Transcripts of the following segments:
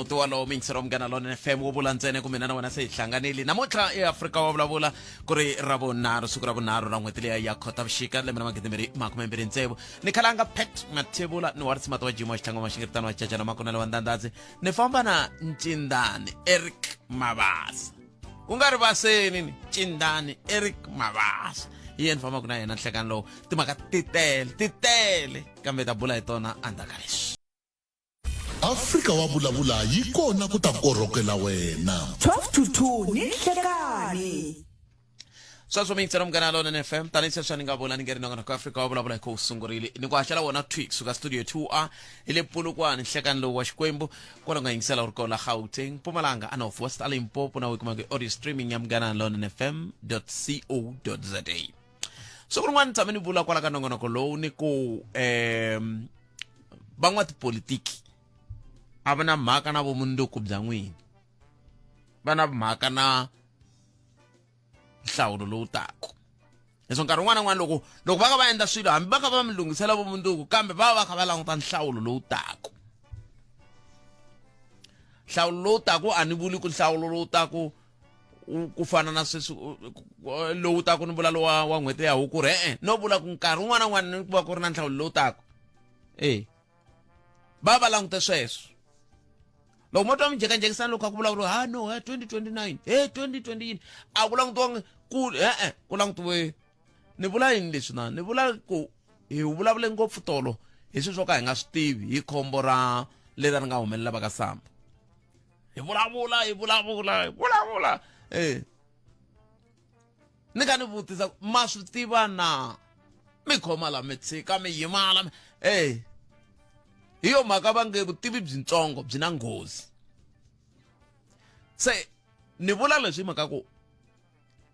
Muti walowo miyingiseri wa Munghana Lonene FM wo vula ntsena ku mina na wena se hi hlanganile namuntlha eAfrika wa vulavula ku ri ra vunharhu, siku ra vunharhu ra n'hweti leya ya Khotavuxika lembe ra 2026. Ni khalanga Pat Mathebula ni wa Risimati wa Jimo wa Xitlhangu wa Maxingiritano wa Cacana Makunele wa Ndandadzi, ni famba na Ncindani Eric Mabasa, ku nga ri vaseni ni Cindani Eric Mabasa hi yena ni fambaka na yena nhlekani lowu. Timhaka ti tele, ti tele, kambe ta bula hi tona endzhaku ka leswi. Afrika wa vulavula yi kona ku ta korhokela wena. 12 to 2 ni nhlekani. Sweswo mi yingisela Munghana Lonene FM. Tanihi sweswi a ni nga vula ni nge ri nongonoko Afrika wa vulavula hi kho wu sungurile, ni ku haxela wona thwi kusuka studio 2A hi le Polokwane nhlekani lowu wa Xikwembu kwala u nga yingisela u ri kona Gauteng, Mpumalanga, a North West, a Limpopo na u yi kumaka hi audio streaming ya Munghana Lonene FM co za. Siku rin'wana ni tshame ni vula kwala ka nongonoko lowu ni ku van'watipolitiki a va na mhaka na vumundzuku bya n'wina, va na mhaka na nhlawulo lowu taka. Leswo nkarhi wun'wana na wun'wana loko va kha va endla swilo, hambi va kha va mi lunghisela vumundzuku, kambe va va va kha va languta nhlawulo lowu taka. Nhlawulo lowu taka, a ni vuli ku nhlawulo lowu taka ku fana na sweswi lowu taka, ni vula lowa wa n'hweti ya Hukuri, e-e, no vula ku nkarhi wun'wana na wun'wana ni ku va ku ri na nhlawulo lowu taka, e va va langute sweswo. Loko mo twa minjhekanjhekisano loko kha ku vulavuriwa, ha no, ha 2029, he 2020 yini, a ku langutiwangi ku e-e, ku langutiwe. Ni vula yini leswi na? Ni vula ku hi vulavule ngopfu tolo hi swilo swo ka hi nga swi tivi hi khombo ra leri ri nga humelela va ka Samba. Hi vulavula, hi vulavula, hi vulavula, ni kha ni vutisa, ma swi tiva na? Mi khoma la, mi tshika, mi yima la, hi yo mhaka va nge vutivi byintsongo byi na nghozi. Se ni vula leswi hi mhaka ku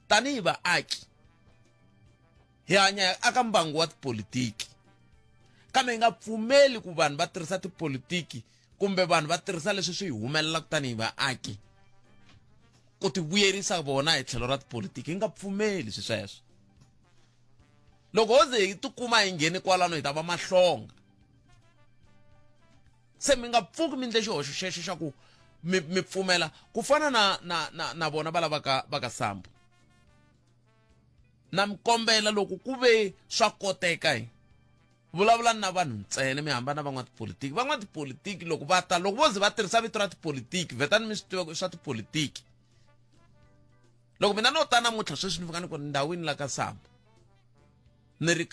tanihi vaaki hi hanya aka mbangu wa tipolitiki, kambe hi nga pfumeli ku vanhu va tirhisa tipolitiki kumbe vanhu va tirhisa leswi swi hi humelelaka tanihi vaaki ku ti vuyerisa vona hi tlhelo ra tipolitiki. Hi nga pfumeli swi sweswo. Loko ho ze hi tikuma hi nghene kwalano, hi ta va mahlonga. Se mi nga pfuki mi ndle xihoxo xexo xa ku mi pfumela ku fana na vona va lava va ka Sambu. Na mi kombela, loko ku ve swa koteka, hi vulavula na vanhu ntsena, mi hambana van'watipolitiki. Van'watipolitiki loko va ta, loko vo ze va tirhisa vito ra tipolitiki, vhetani mi swi tiva ku i swa tipolitiki. Loko mina no ta namuntlha sweswi ni fika ni ku ndhawini la ka Sambu, ni ri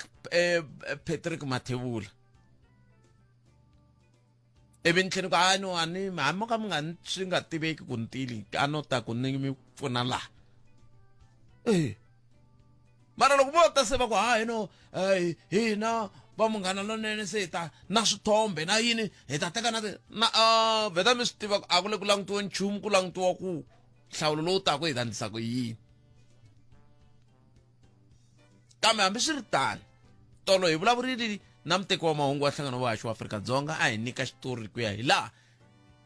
Patrick Mathebula, ivi ni tlhela ni ku hayi no, a ni hambi mo ka mi nga swi nga tiveki ku ni tili, a no ta ku ni mi pfuna laha. Mara loko vo ta se va ku hayi no, hina va Munghana Lonene se hi ta na swithombe na yini, hi ta teka na na vheta mi swi tiva ku a ku le ku langutiwa nchumu, ku langutiwa ku nhlawulo lowu taka hi ta ndlisa ku yini. Kambe hambiswiritano, tolo hi vulavurile na muteki wa mahungu wa Nhlangano wa Vahaxi wa Afrika-Dzonga, a hi nyika xitori ku ya hi laha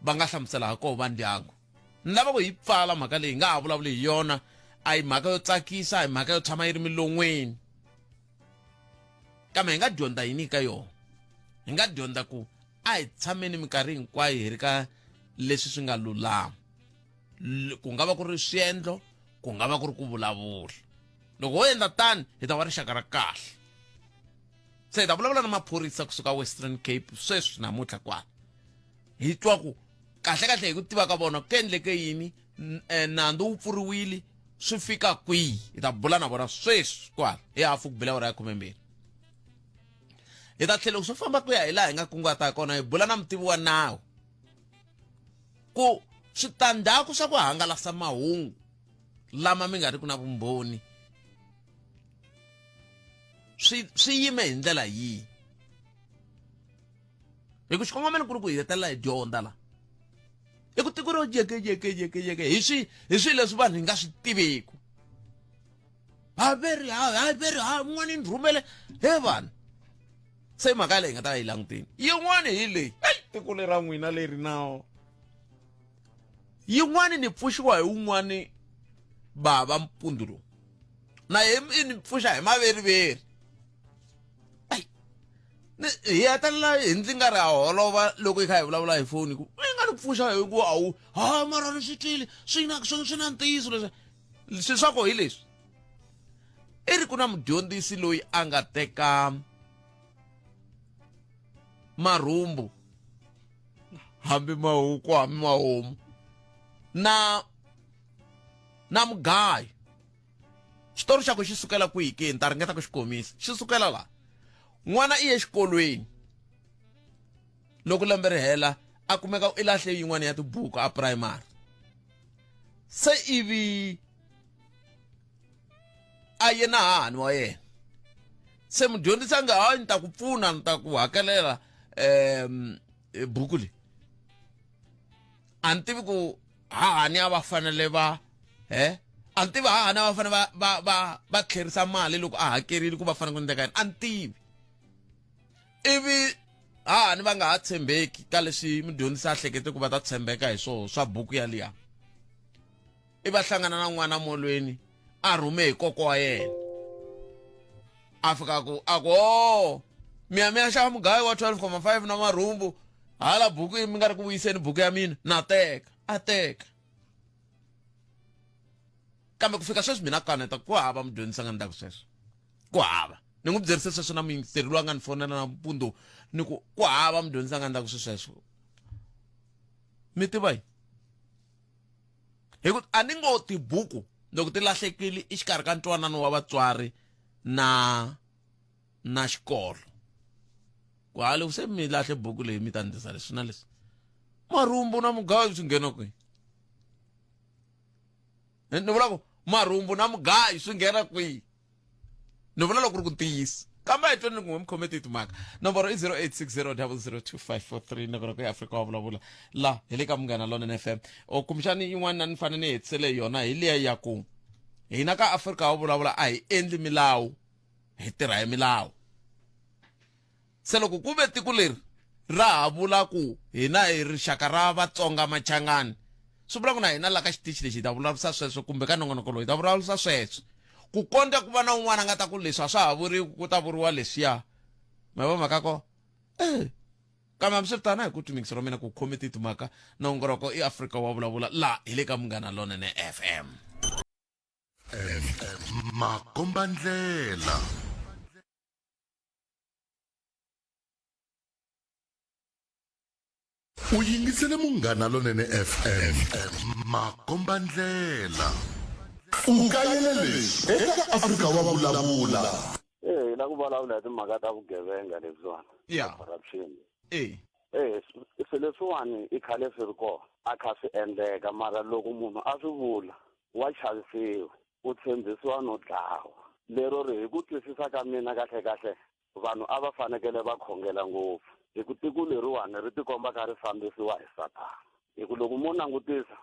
va nga hlamusela ha koho va ndyangu. Ni lava ku hi pfala mhaka leyi, hi nga ha vulavuli hi yona, a hi mhaka yo tsakisa, a hi mhaka yo tshama yi ri milon'weni, kambe hi nga dyondza yini ka yona? Hi nga dyondza ku a hi tshameni minkarhi hinkwayo hi ri ka leswi swi nga lulama, ku nga va ku ri swiendlo, ku nga va ku ri ku vulavula. Loko ho endla tani, hi ta va rixaka ra kahle. Se hi ta vulavula na maphorisa kusuka Western Cape sweswi namuntlha kwala, hi twa ku kahle kahle hi ku tiva ka vona ku endleke yini, nandzu wu pfuriwile swi fika kwihi. Hi ta bula na vona sweswi kwala hi hafu ku bela awara ya 12. Hi ta tlhela swo famba ku ya hi laha hi nga kunguhata kona, hi bula na mutivi wa nawu ku switandzhaku swa ku hangalasa mahungu lama mi nga ri ku na vumbhoni swi yime hi ndlela yihi. Hi ku xikongomelo ku ri ku hi hetelela hi dyondza la i ku tiko ro jeke jeke jeke jeke hi swi hi swilo leswi vanhu hi nga swi tiveku. Ha veri ha ha veri ha un'wana ni rhumele he vanhu. Se mhaka leyi nga ta yi langutini yin'wana hi leyi, ei tiko leri ra n'wina leri nawo yin'wani ni pfuxiwa hi wun'wani bava mpundzu lowu, na ye i ni pfuxa hi maveriveri. Ai, ni hi hetelela hi ndzi nga ri ha holova loko hi kha hi vulavula hi foni ku i nga nga ni pfuxa hi ku a wu ha mara ni swi twile swi na swi swi na ntiyiso leswi swi swa ko hi leswi i ri ku na mudyondzisi loyi a nga teka marhumbu hambi mahuku hambi mahomu na na mugayo xitori xa ku xi sukela kwihi ke ni ta ringeta ku xi komisa xi sukela laha n'wana i ye xikolweni loko lembe ri hela a kumeka i lahle yin'wana ya tibuku a primary se ivi a ye na hahani wa yena se mudyondzisi a nga hayi ni ta ku pfuna ni ta ku hakelela um buku leyi a ni tivi ku hahani a va fanele va he a ni tivi hahani a va fanele va va va va tlherisa mali loko a hakerile ku va fanele ku endleka yini a ni tivi ivi hahani va nga ha tshembeki ka leswi mudyondzisi a hlekete ku va ta tshembeka hi swoho swa buku yaliya i va hlangana na n'wana molweni a rhume hi kokwa wa yena a fika ku a ku o mi ya mi ya xava mugayo wa 12,5 na marhumbu hala buku mi nga ri ku vuyiseni buku ya mina na teka a teka kambe ku fika sweswi mina kaneta ku hava mudyondzisi a nga ndlaku sweswo ku hava ni n'wi byerise sweswo na muyingiseri loyi a nga ni fonela na mpundzu ni ku ku hava mudyondzisi a nga ndlaku sweswo mi tiva yini hi ku a ni ngo tibuku loko ti lahlekile exikarhi ka ntwanano wa vatswari na na xikolo ku hale se mi lahle buku leyi mi ta ndlisa leswi na leswi marhumbu na mugayo swi nghena kwihi ni vula ku marhumbu na mugayo swi nghena kwihi ni vula loko ku ri ku ntiyisa kambe a hi tweni ku mi khome tihi timhaka nomboro i 0860 002543 nakona ku ya afrika wa vulavula la hi le ka munghana lonene fm o kumbexani yin'wana ni fanele ni hetisele hi yona hi liya ya ku hina ka afrika wa vulavula a hi endli milawu hi tirha hi milawu Se loko ku ve tiko leri ra ha vula ku hina hi rixaka ra Vatsonga Machangani, swi vula ku na hina la ka xitichi lexi hi ta vulavurisa sweswo kumbe ka nongonoko lowu hi ta vulavurisa sweswo. Ku kondza ku va na un'wana a nga ta ku leswi a swa ha vuriwi ku ta vuriwa leswiya. Ma yi vona mhaka ya kona? E. Kambe hambiswiritano a hi ku twi mingiso ra mina ku khome tihi timhaka. Nongoloko i Afrika wa vulavula la hi le ka Munghana Lonene FM. Makombandlela. U yingisele Munghana Lonene FM, makombandlela. U kayele leswi eka Afrika wa Vulavula. Eh, hi la ku vulavula hi timhaka ta vugevenga lebyiwani. Ya. Corruption. Eh. Eh, swilo leswiwani i khale swi ri kona. A kha swi endleka mara loko munhu a swi vula wa chavisiwa. U tshembisiwa no dlawa. Lero ri hi ku twisisa ka mina kahle-kahle vanhu a va fanekele va khongela ngopfu hi ku tiko leriwani ri tikomba kha ri fambisiwa hi sathana hi ku loko mo langutisa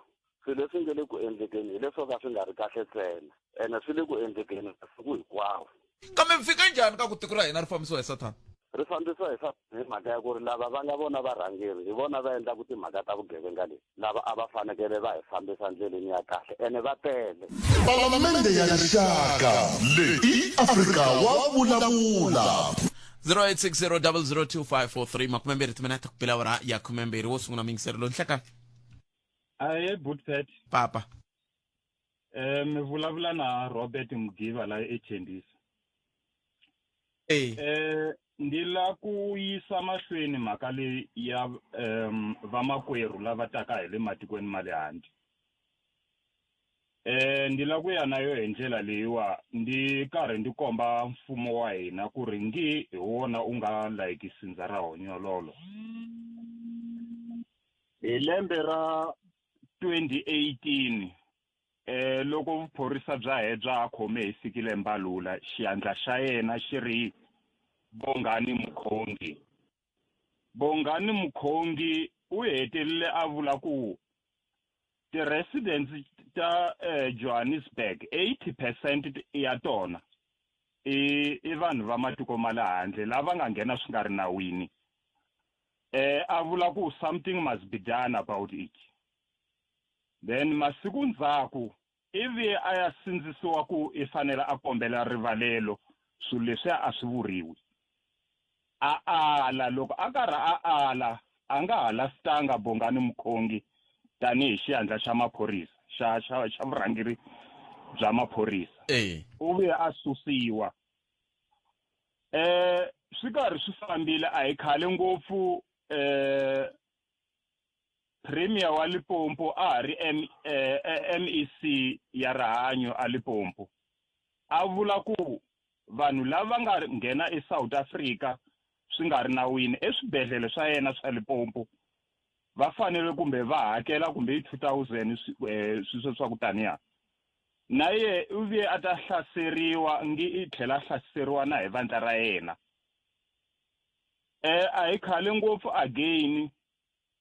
swilo leswi nge le ku endlekeni hi leswo ka swi nga ri kahle ntsena ene swi le ku endlekeni masiku hinkwawo kambe mi fika njhani ka ku tiko ra hina ri fambisiwa hi sathana ri fambisiwa hi sathana hi mhaka ya ku ri lava va nga vona varhangeri hi vona va endlaka timhaka ta vugevenga leti lava a va fanekele va hi fambisa ndleleni ya kahle ene va tele Palamende ya Rixaka leyi i Afrika wa vulavula. 0860002543 makumembirhi timinete ku bela awara ya khumembirhi wo sungula muyingiseri loyi nhlekani Ahe Bootpet papa eh mi vulavula na Robert Mugiva la eThembisa Eh. Eh ndi la ku yisa mahlweni mhaka leyi ya um vamakwerhu lava taka hi le matikweni ma le handle eh ndi la ku ya na yo hi ndlela leyiwa ndi karhi ndi komba mfumo wa hina ku ri ngi hi wona u nga layiki sindza ra honyololo hi lembe ra 2018 Eh loko vuphorisa bya he bya ha khome hi Fikile Mbalula xiandla xa yena xi ri Bongani Mukhongi. Bongani Mukhongi u hetelele a vula ku ti-residents ta eh, Johannesburg 80 percent ya tona i, i vanhu va matiko ma le handle lava nga nghena swi nga ri nawini. Eh a vula ku something must be done about it. Then masiku ndzhaku ivi a ya sindzisiwa ku i fanele a kombela rivalelo swilo leswiya a swi vuriwi. A ala loko a karhi a ala. A nga ha lastanga Bongani Mukhongi tanihi xiyandla xa maphorisa xa xa xa vurhangeri bya maphorisa. Eh. U vuye a susiwa. Eh swi karhi swi fambile a hi khale ngopfu eh Premier wa Limpopo a ha ri M, eh, MEC ya rihanyo a Limpopo a vula ku vanhu lava nga nghena eSouth Africa swi nga ri nawini eswibedhlele swa yena swa Limpopo va fanele kumbe va hakela kumbe i 2000 sweswo swa ku taniya na ye u vuye a ta hlaseriwa ngi i tlhela a hlaseriwa na hi vandla ra yena eh a hi khale ngopfu again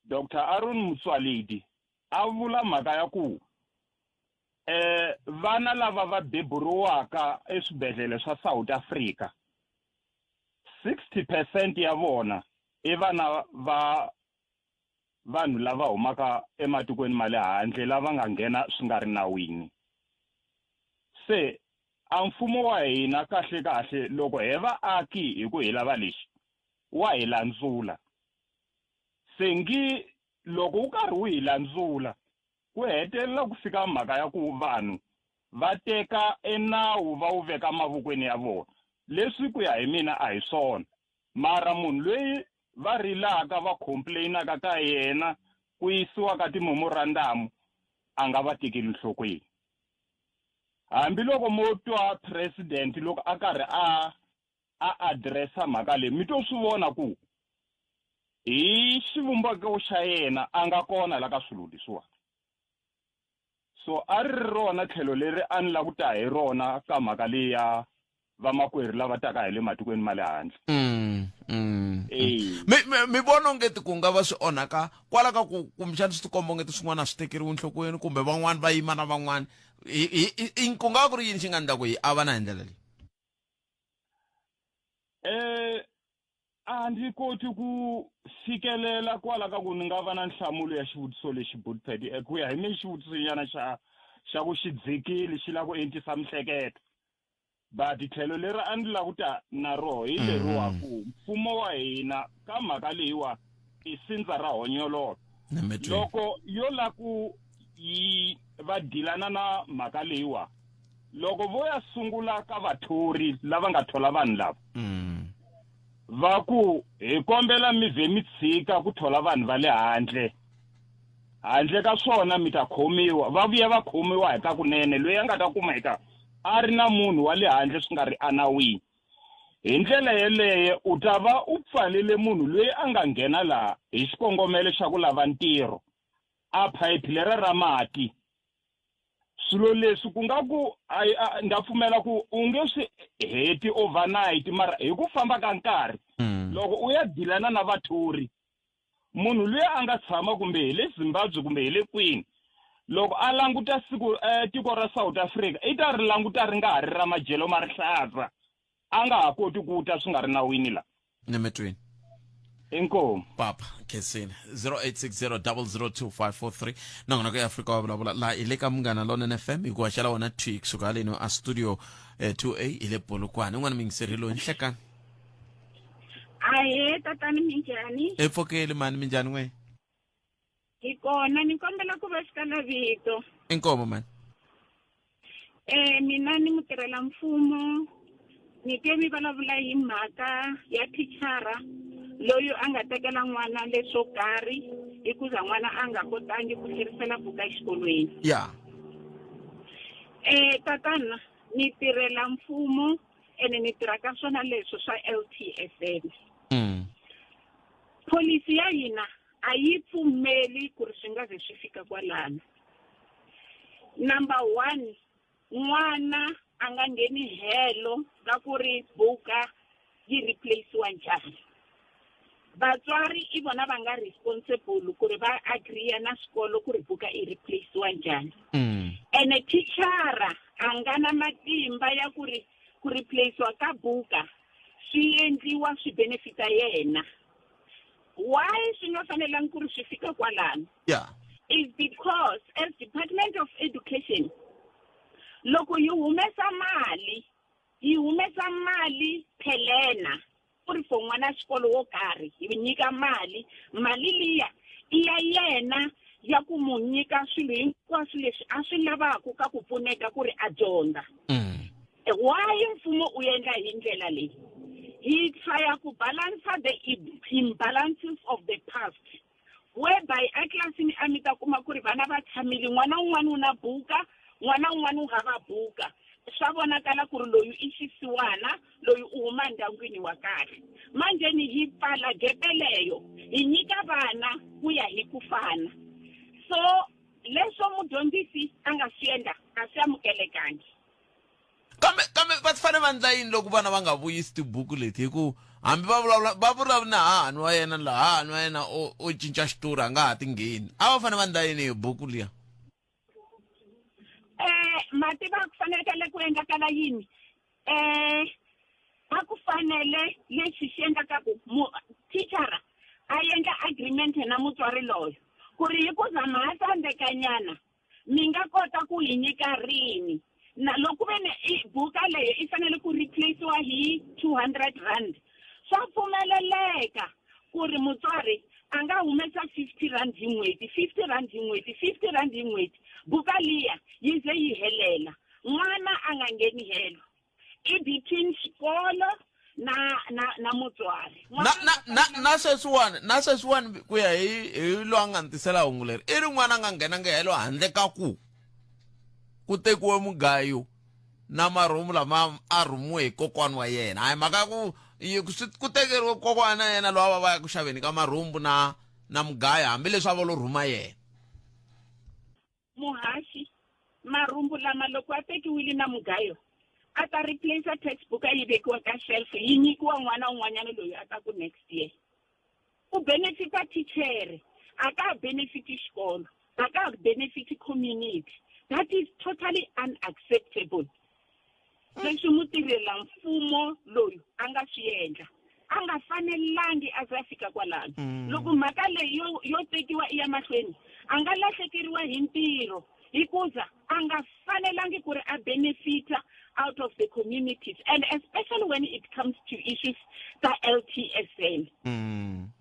Dr Aaron Motsoaledi a vula mhaka ya ku eh vana lava va beburiwaka eswibedhlele swa South Africa 60% ya vona i vana va vanhu lava humaka ematikweni ma le handle lava nga nghena swi nga ri nawini se a mfumo wa hina kahle kahle loko he vaaki hi ku hi lava lexi wa hi landzula se ngi loko wu karhi wu hi landzula ku hetelela ku fika mhaka ya ku vanhu va teka enawu va wu veka mavokweni ya vona leswi ku ya hi mina a hi swona mara munhu loyi va rilaka va complainaka ka yena ku yisiwa ka timomorandamu a nga va tekeli nhlokweni hambiloko mo twa president loko a karhi a a addressa mhaka leyi mi to swi vona ku hi xivumbeko xa yena a nga kona la ka swilo leswiwani so a ri ri rona tlhelo leri a ni lava ku ta hi rona ka mhaka leyi ya vamakwerhu lava taka hi le matikweni ma le handle mm, mm, mm. mi mi vona ongeti ku nga va swi onhaka kwala ka ku kumbexana swi tikomba ongeti swin'wana a swi tekeriwi nhlokweni kumbe van'wani va yima na van'wani ku nga va ku ri yini xi nga endla ku hi avana hi ndlela leyi eh a ndzi koti ku fikelela kwala ka ku ni nga va na nhlamulo ya xivutiso lexi Budped eh, ku ya hi mina xivutiso nyana xa xa ku xi dzikile xi lava ku entisa mihleketo but tlhelo leri a ni lava ku ta na roho hi leriwa mm. ku mfumo wa hina ka mhaka leyiwa i sindza ra honyololo loko yo la ku yi va dilana na mhaka leyiwa loko vo ya sungula ka vathori lava nga thola vanhu lava mm. va ku hi kombela mi vhe mi tshika ku thola vanhu va le handle handle ka swona mi ta khomiwa va vuya va khomiwa hi ka kunene loyi a nga ta kumeka a ri na munhu wa le handle swi nga ri anawini hi ndlela yeleyo u ta va u pfalele munhu loyi a nga nghena laha hi xikongomelo xa ku lava ntirho a phayiphi lera ra mati swilo leswi ku nga ku ndza pfumela ku u nge swi heti overnight mara hi ku famba ka nkarhi mm. loko u ya dilana na vathori munhu luya a nga tshama kumbe hi le Zimbabwe kumbe hi le kwini loko a languta siku eh, tiko ra South Africa i ta ri languta ri nga ha ri ra madyelo ma rihlaza a nga ha koti ku ta swi nga ri nawini la nemetweni inkomu papa khensini 0860002543 nongonoko ya afrika wa vulavula laha hi le ka munghana lonene fm hi ku haxela wona thwi kusuka haleni a studio eh, 2a hi le polokwane un'wana miyingiseri loyi nhlekani Ahee tatani minjhani? Epfokeli mani minjhani n'we? Hi kona ni kombela ku va xikala vito. Inkomo mani. Eh mina ni mutirhela mfumo ni twe mi vulavula hi mhaka ya thichara loyi a nga tekela n'wana leswo karhi hikuza n'wana a nga kotangi ku tlherisela buka exikolweni. Ya. Eh tatana ni tirhela mfumo ene ni tirha ka swona leswo swa LTSN mm. pholisi ya hina a yi pfumeli ku ri swi nga ze swi fika kwalano number one n'wana a nga ngheni helo ka ku ri buka yi replaciwa njhani vatswari i vona va nga responsible ku ri va agree na swikolo ku ri buka i replaciwa njhani mm. ene thichara a nga na matimba ya ku ri ku replaciwa ka buka swi endliwa swi benefita yena why swi nga fanelangi ku ri swi fika kwalano yeah. is because as department of education loko yi humesa mali yi humesa mali phelena Ku ri for n'wana xikolo wo karhi hi nyika mali, mali liya i ya yena ya ku mu nyika swilo hinkwaswo leswi a swi lavaka ka ku pfuneta ku ri a dyondza. Why mfumo u endla hi ndlela leyi? Hi try ku balansa the imbalances of the past, whereby etlilasini a mi ta kuma ku ri vana va tshamile, n'wana un'wana u na buka, n'wana un'wana u hava buka. Swa vonakala ku ri loyi i xisiwana, loyi u huma ndyangwini wa kahle. Manjheni hi pfala gepe leyo, hi nyika vana ku ya hi ku fana. So leswo mudyondzisi a nga swi endla a swi amukelekangi. Kambe kambe va fanele va endla yini loko vana va nga vuyisi tibuku leti? Hi ku hambi va vulavula va vulavula na hahani wa yena laha hahani wa yena o o cinca xitori a nga ha ti ngheni, a va fanele va endla yini hi buku liya? Ma tiva ku fanekele ku endlakala yini? A ku fanele lexi xi endlaka ku thichara a endla agreement na mutswari loyo ku ri hi ku za ma ha tsandzekanyana, mi nga kota ku hi nyika rini? Na loko ve ni i buka leyo i fanele ku replace-iwa hi 200 rand, swa pfumeleleka ku ri mutswari a nga humesa 50 rand hi n'hweti, 50 rand hi n'hweti, 50 rand hi n'hweti, buka liya yi ze yi helela. N'wana a nga ngheni helo, i between xikolo na na na mutswari. Na na na na sweswiwani, na sweswiwani ku ya hi hi loyi a nga ni tisela hungu leri, i ri n'wana a nga nghenanga helo handle ka ku ku tekiwe mugayo na marhumu lama a rhumiwe hi kokwani wa yena. Hayi mhaka ya ku yi ku swi ku tekeriwe kokwana yena loyi a va va ya ku xaveni ka marhumbu na na mugayo, hambileswi a va lo rhuma yena. Muhaxi, marhumbu lama loko a tekiwile na mugayo, a ta replace textbook a yi vekiwa ka shelf yi nyikiwa n'wana un'wanyana loyi a ta ku next year. U benefita thichere, a ka ha benefiti xikolo, a ka ha benefiti community. That is totally unacceptable. Leswi mutirhela mfumo loyi a nga swi endla, a nga fanelangi a ze a fika kwalano. Loko mhaka leyi yo yo tekiwa i ya mahlweni, a nga lahlekeriwa hi ntirho, hikuza a nga fanelangi ku ri a benefita out of the communities, and especially when it comes to issues ta LTSM.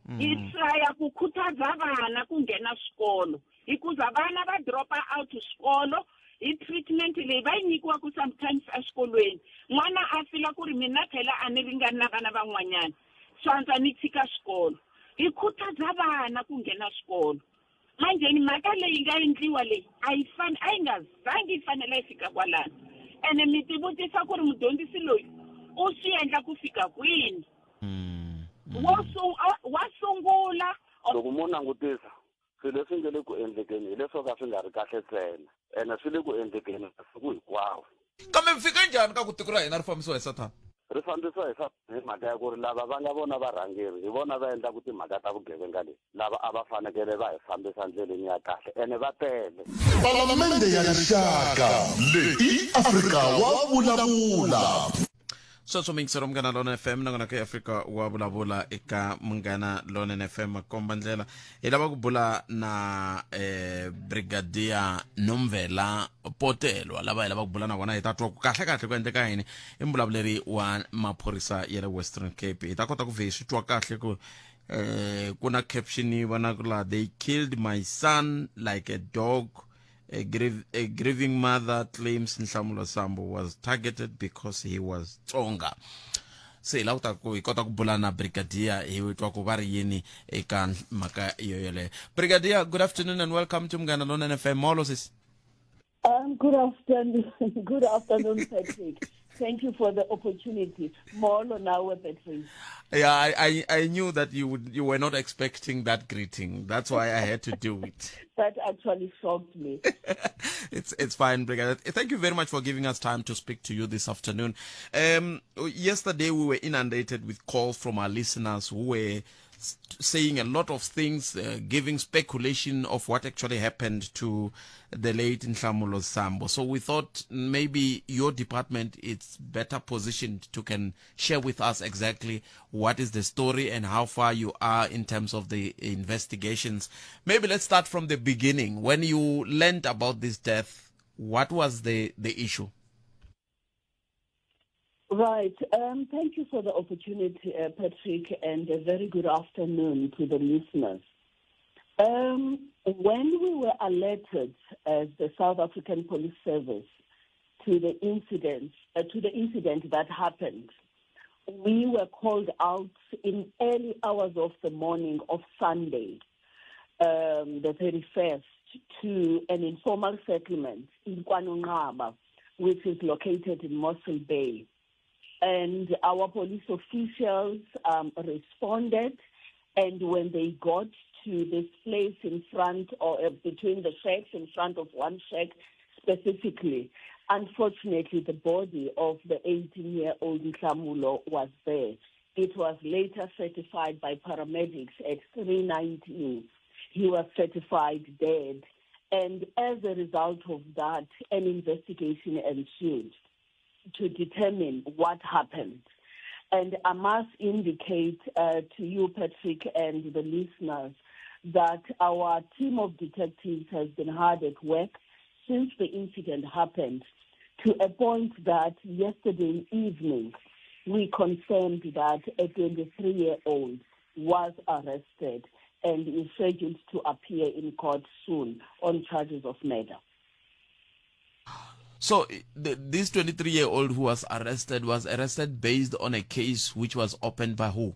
Hi traya ku khutaza vana ku nghena swikolo, hikuza vana va dropa out swikolo hi treatment leyi va yi nyikiwaka sometimes exikolweni. N'wana a fila ku ri mina phela a ni ringani na vana van'wanyana, swa antswa ni tshika xikolo. Hi khutaza vana ku nghena xikolo. Manjheni mhaka leyi nga endliwa leyi a yi fani, a yi nga zangi yi fanela yi fika kwalano. Ene mi tivutisa ku ri mudyondzisi loyi u swi endla ku fika kwini? Wo wa sungula. Loko mo langutisa swilo leswi nge le ku endlekeni hi leswo ka swi nga ri kahle ntsena, ene swi le ku endlekeni masiku hinkwawo. Kambe mi fike njhani ka ku tiko ra hina ri fambisiwa hi Sathana? Ri fambisiwa hi Sathana hi mhaka ya ku ri lava va nga vona varhangeri hi vona va endlaka timhaka ta vugevenga leti. Lava a va fanekele va hi fambisa ndleleni ya kahle ene va tele. Palamende ya Rixaka leyi i Afrika wa vulavula. Sweswo muyingiseri Munghana Lonene FM, nongonoko ya Afrika wa vulavula eka Munghana Lonene FM. Makomba ndlela hi lava ku bula na Brigadier Nomvela Potelwa, lava hi lava ku bula na vona hi ta twa ku kahle kahle ku endleka yini. I mbulavuleri wa maphorisa ya le Western Cape. Hi ta kota ku vhe hi swi twa kahle ku ku na caption yi vona ku la they killed my son like a dog. A grieving mother claims Nhlamulo Sambo was targeted because he was Tsonga. Se hi lava ku ta ku hi kota ku bula na Brigadier hi twa ku va ri yini eka mhaka yo yoleyo. Brigadier, good afternoon and welcome to Munghana Lonene FM. Molo sis. Good afternoon, good afternoon, Patrick. Thank you for the opportunity. Molo nawe, Patrick. Yeah, I knew that you were not expecting that greeting. That's why I had to do it. That actually shocked me. It's fine, Brigadier. Thank you very much for giving us time to speak to you this afternoon. Yesterday we were inundated with calls from our listeners who were saying a lot of things, giving speculation of what actually happened to the late Nhlamulo Sambo. So we thought maybe your department is better positioned to can share with us exactly what is the story and how far you are in terms of the investigations. Maybe let's start from the beginning. When you learned about this death, what was the issue? Right. Thank you for the opportunity, Patrick, and a very good afternoon to the listeners. When we were alerted as the South African Police Service to the incident, to the incident that happened, we were called out in early hours of the morning of Sunday, the 31st, to an informal settlement in KwaNonqaba, which is located in Mossel Bay. And our police officials responded, and when they got to this place in front or between the shacks, in front of one shack specifically, unfortunately, the body of the 18-year-old Nhlamulo was there. It was later certified by paramedics at 3:19. He was certified dead. And as a result of that, an investigation ensued to determine what happened. And I must indicate to you, Patrick, and the listeners, that our team of detectives has been hard at work since the incident happened, to a point that yesterday evening we confirmed that a 23-year-old was arrested and is scheduled to appear in court soon on charges of murder. So this 23-year-old who was arrested based on a case which was opened by who?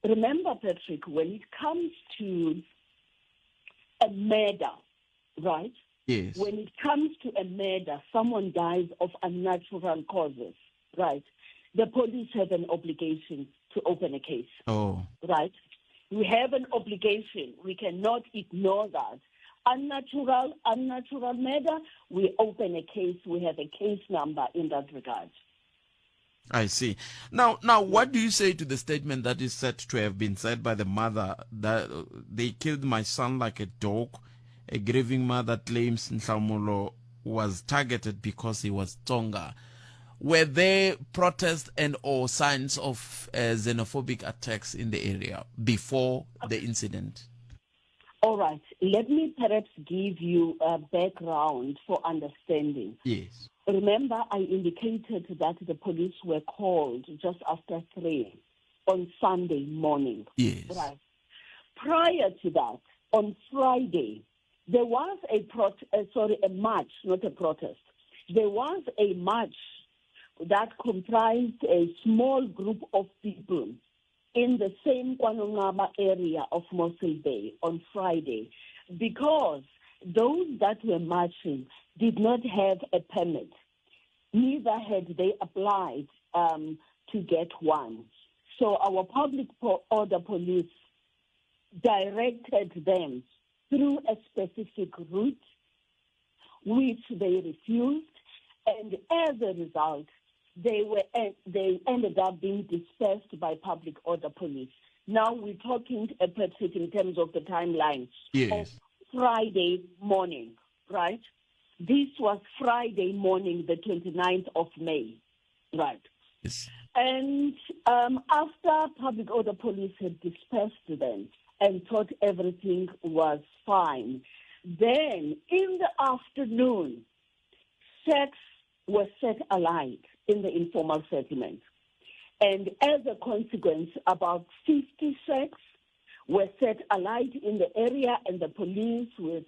Remember, Patrick, when it comes to a murder, right? Yes. When it comes to a murder, someone dies of unnatural causes, right? The police have an obligation to open a case. Oh. Right? We have an obligation. We cannot ignore that. Unnatural murder, we open a case. We have a case number in that regard. I see. Now, what do you say to the statement that is said to have been said by the mother that they killed my son like a dog? A grieving mother claims Nhlamulo was targeted because he was Tsonga. Were there protests and or signs of xenophobic attacks in the area before the incident? All right. Let me perhaps give you a background for understanding. Yes. Remember, I indicated that the police were called just after 3 on Sunday morning. Yes. Right. Prior to that, on Friday, there was a march, not a protest. There was a march that comprised a small group of people in the same KwaNonqaba area of Mossel Bay on Friday, because those that were marching did not have a permit. Neither had they applied to get one. So our public order police directed them through a specific route, which they refused, and as a result, they ended up being dispersed by public order police. Now we're talking, Patrick, in terms of the timeline. Yes. Of Friday morning, right? This was Friday morning, the 29th of May, right? Yes. And after public order police had dispersed them and thought everything was fine, then in the afternoon, shacks were set alight in the informal settlement. And as a consequence, about 50 shacks were set alight in the area, and the police with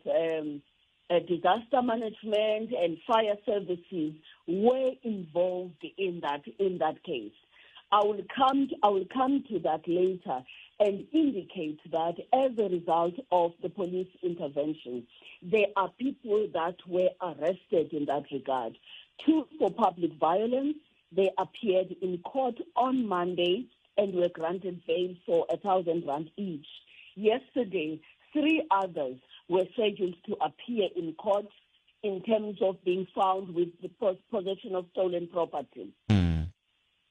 disaster management and fire services were involved in that case. I will come to that later and indicate that as a result of the police intervention, there are people that were arrested in that regard. 2 for public violence. They appeared in court on Monday and were granted bail for 1,000 rand each. Yesterday, 3 others were scheduled to appear in court in terms of being found with the possession of stolen property. Mm.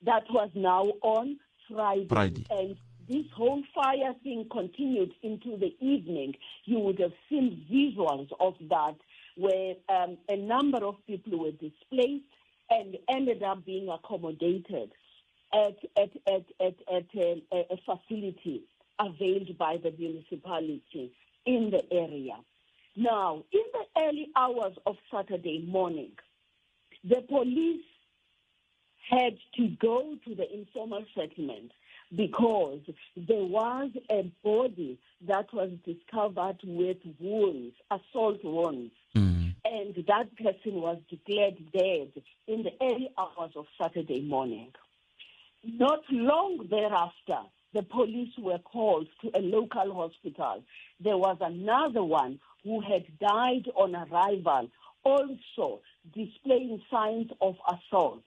That was now on Friday. And this whole fire thing continued into the evening. You would have seen visuals of that where a number of people were displaced and ended up being accommodated at a facility availed by the municipality in the area. Now, in the early hours of Saturday morning, the police had to go to the informal settlement because there was a body that was discovered with wounds, assault wounds. And that person was declared dead in the early hours of Saturday morning. Not long thereafter, the police were called to a local hospital. There was another one who had died on arrival, also displaying signs of assault.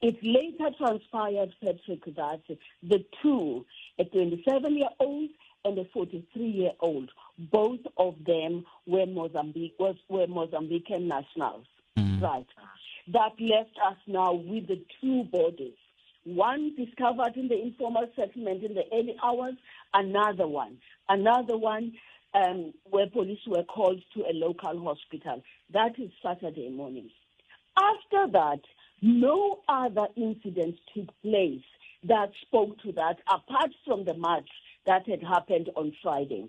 It later transpired, Patrick, that the two, a 27-year-old and a 43-year-old, both of them were Mozambican nationals. Right. That left us now with the two bodies. One discovered in the informal settlement in the early hours, another one where police were called to a local hospital. That is Saturday morning. After that, no other incident took place that spoke to that, apart from the march that had happened on Friday.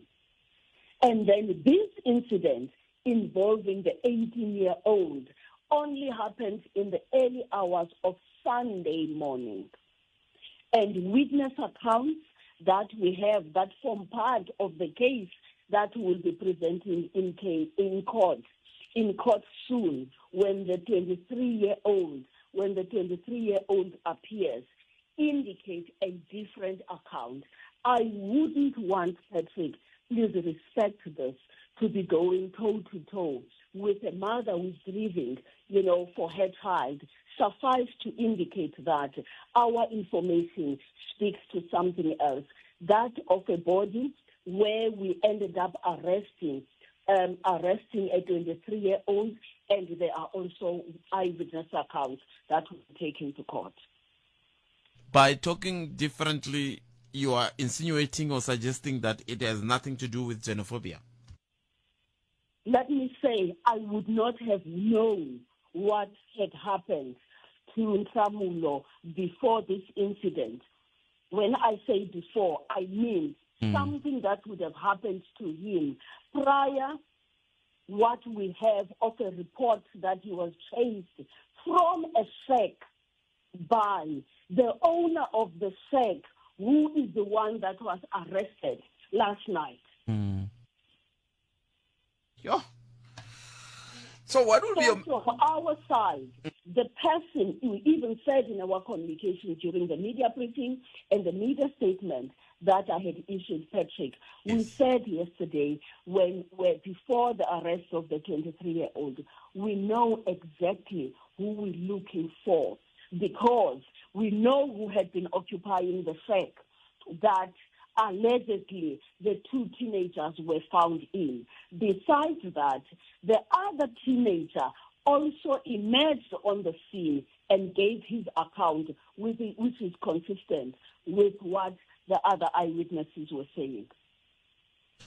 And then this incident involving the 18-year-old only happened in the early hours of Sunday morning. And witness accounts that we have that form part of the case that will be presenting in court soon, when the 23-year-old appears, indicate a different account. I wouldn't want, Patrick, please respect this, to be going toe-to-toe with a mother who's grieving, for her child. Suffice to indicate that our information speaks to something else, that of a body where we ended up arresting a 23-year-old, and there are also eyewitness accounts that were taken to court. By talking differently, you are insinuating or suggesting that it has nothing to do with xenophobia. Let me say, I would not have known what had happened to Nhlamulo before this incident. When I say before, I mean something that would have happened to him prior what we have of a report that he was chased from a shack by the owner of the shack, who is the one that was arrested last night. Yeah. So what would be from our side, the person who even said in our communication during the media briefing and the media statement that I had issued, Patrick, yes. We said yesterday when before the arrest of the 23-year-old, we know exactly who we're looking for, because we know who had been occupying the shack that allegedly the two teenagers were found in. Besides that, the other teenager also emerged on the scene and gave his account, which is consistent with what the other eyewitnesses were saying.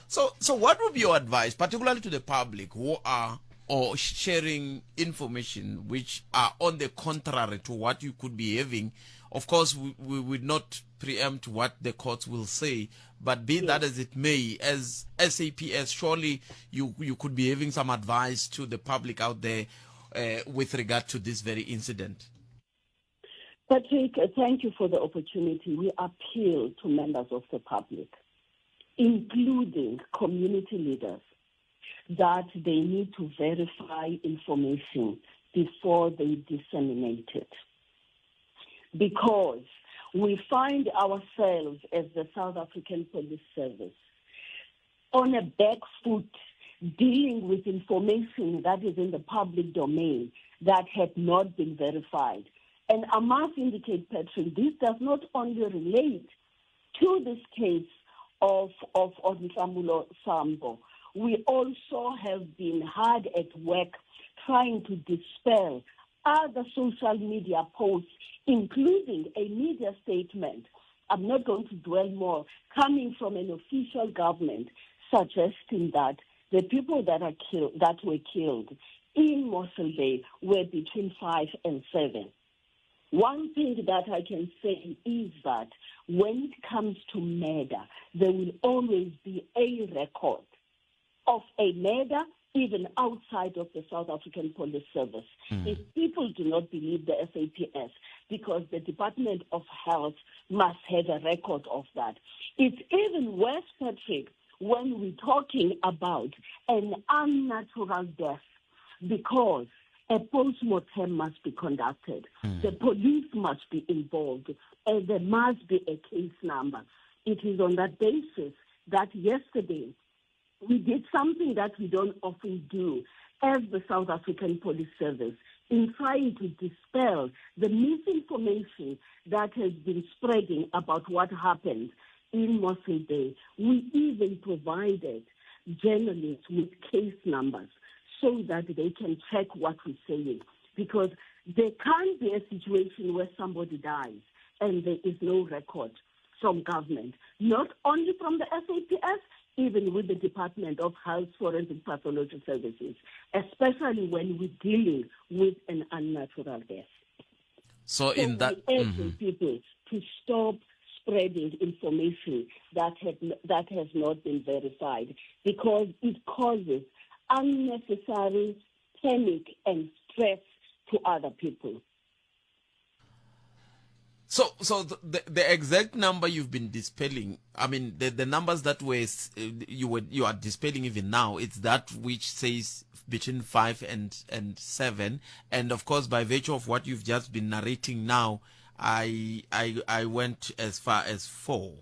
So what would be your advice, particularly to the public who are or sharing information which are on the contrary to what you could be having? Of course, we would not preempt what the courts will say, but be that as it may, as SAPS, surely you could be having some advice to the public out there with regard to this very incident. Patrick, thank you for the opportunity. We appeal to members of the public, including community leaders, that they need to verify information before they disseminate it. Because we find ourselves as the South African Police Service on a back foot dealing with information that is in the public domain that had not been verified. And I must indicate, Patrick, this does not only relate to this case of Nhlamulo Sambo. We also have been hard at work trying to dispel other social media posts, including a media statement I'm not going to dwell more, coming from an official government suggesting that the people that are killed, that were killed in Mossel Bay were between 5 and 7. One thing that I can say is that when it comes to murder, there will always be a record of a murder even outside of the South African Police Service. Mm. If people do not believe the SAPS, because the Department of Health must have a record of that. It's even worse, Patrick, when we're talking about an unnatural death, because a post-mortem must be conducted. Mm. The police must be involved, and there must be a case number. It is on that basis that yesterday we did something that we don't often do as the South African Police Service in trying to dispel the misinformation that has been spreading about what happened in Mossel Bay. We even provided journalists with case numbers so that they can check what we're saying. Because there can't be a situation where somebody dies and there is no record from government, not only from the SAPS, even with the Department of Health Forensic Pathology Services, especially when we're dealing with an unnatural death. So, so in that, we urge mm-hmm. people to stop spreading information that have, that has not been verified because it causes unnecessary panic and stress to other people. So, so the, the exact number you've been dispelling, I mean, the, the numbers that were you were you are dispelling even now, it's that which says between five and and seven, and of course, by virtue of what you've just been narrating now, I I I went as far as four.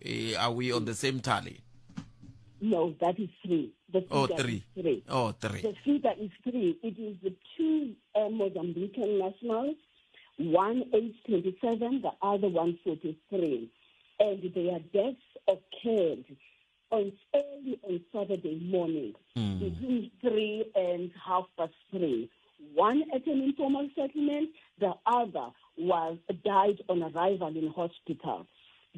Uh, are we on the same tally? No, that is three. The oh, three. three. Oh, three. The figure is three. It is the two uh, Mozambican nationals, one age 27, the other one 43. And their deaths occurred on early on Saturday morning, mm. between 3 and half past 3. One at an informal settlement, the other was died on arrival in hospital.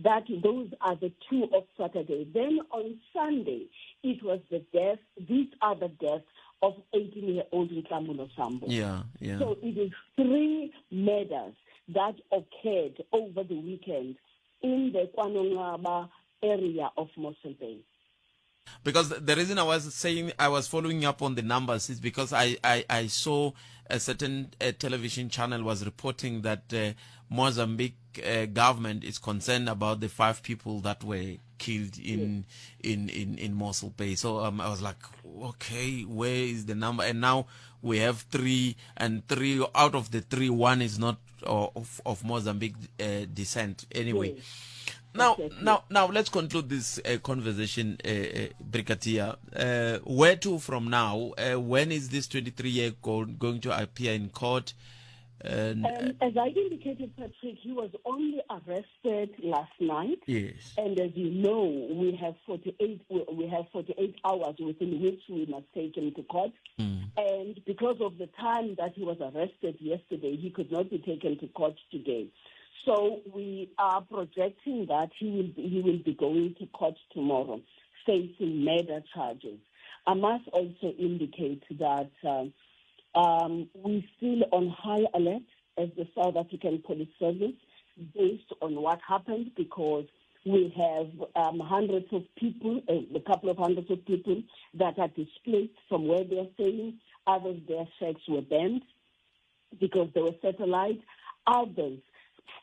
That those are the two of Saturday. Then on Sunday, it was the death, these are the deaths of 18-year-old Nhlamulo Sambo. Yeah, yeah. So it is three murders that occurred over the weekend in the KwaNonqaba area of Mossel Bay. Because the reason I was saying I was following up on the numbers is because I, I, I saw a certain uh, television channel was reporting that uh, Mozambique uh, government is concerned about the five people that were killed in yes. in, in, in Mossel Bay. So um, I was like, okay, where is the number? And now we have three, and three out of the three, one is not uh, of, of Mozambique uh, descent. Anyway. Yes. Now, exactly. now, now, let's conclude this uh, conversation, uh, uh, Brigadier. Uh, where to from now? Uh, when is this 23-year old going to appear in court? And, um, as I indicated, Patrick, he was only arrested last night. Yes. And as you know, we have 48 we have 48 hours within which we must take him to court. Mm. And because of the time that he was arrested yesterday, he could not be taken to court today. So we are projecting that he will be, he will be going to court tomorrow, facing murder charges. I must also indicate that uh, um, we're still on high alert as the South African Police Service based on what happened because we have um, hundreds of people, a couple of hundreds of people that are displaced from where they are staying. Others, their shacks were burned because they were satellites. Others,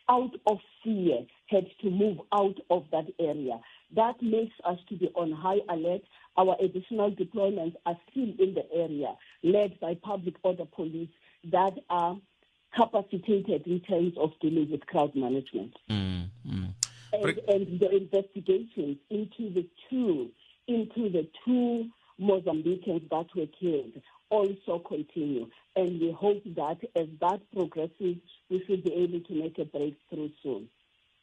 out of fear, had to move out of that area. That makes us to be on high alert. Our additional deployments are still in the area, led by public order police that are capacitated in terms of dealing with crowd management. Mm, mm. And, and the investigations into the two into the two Mozambicans that were killed also continue. And we hope that as that progresses, we should be able to make a breakthrough soon.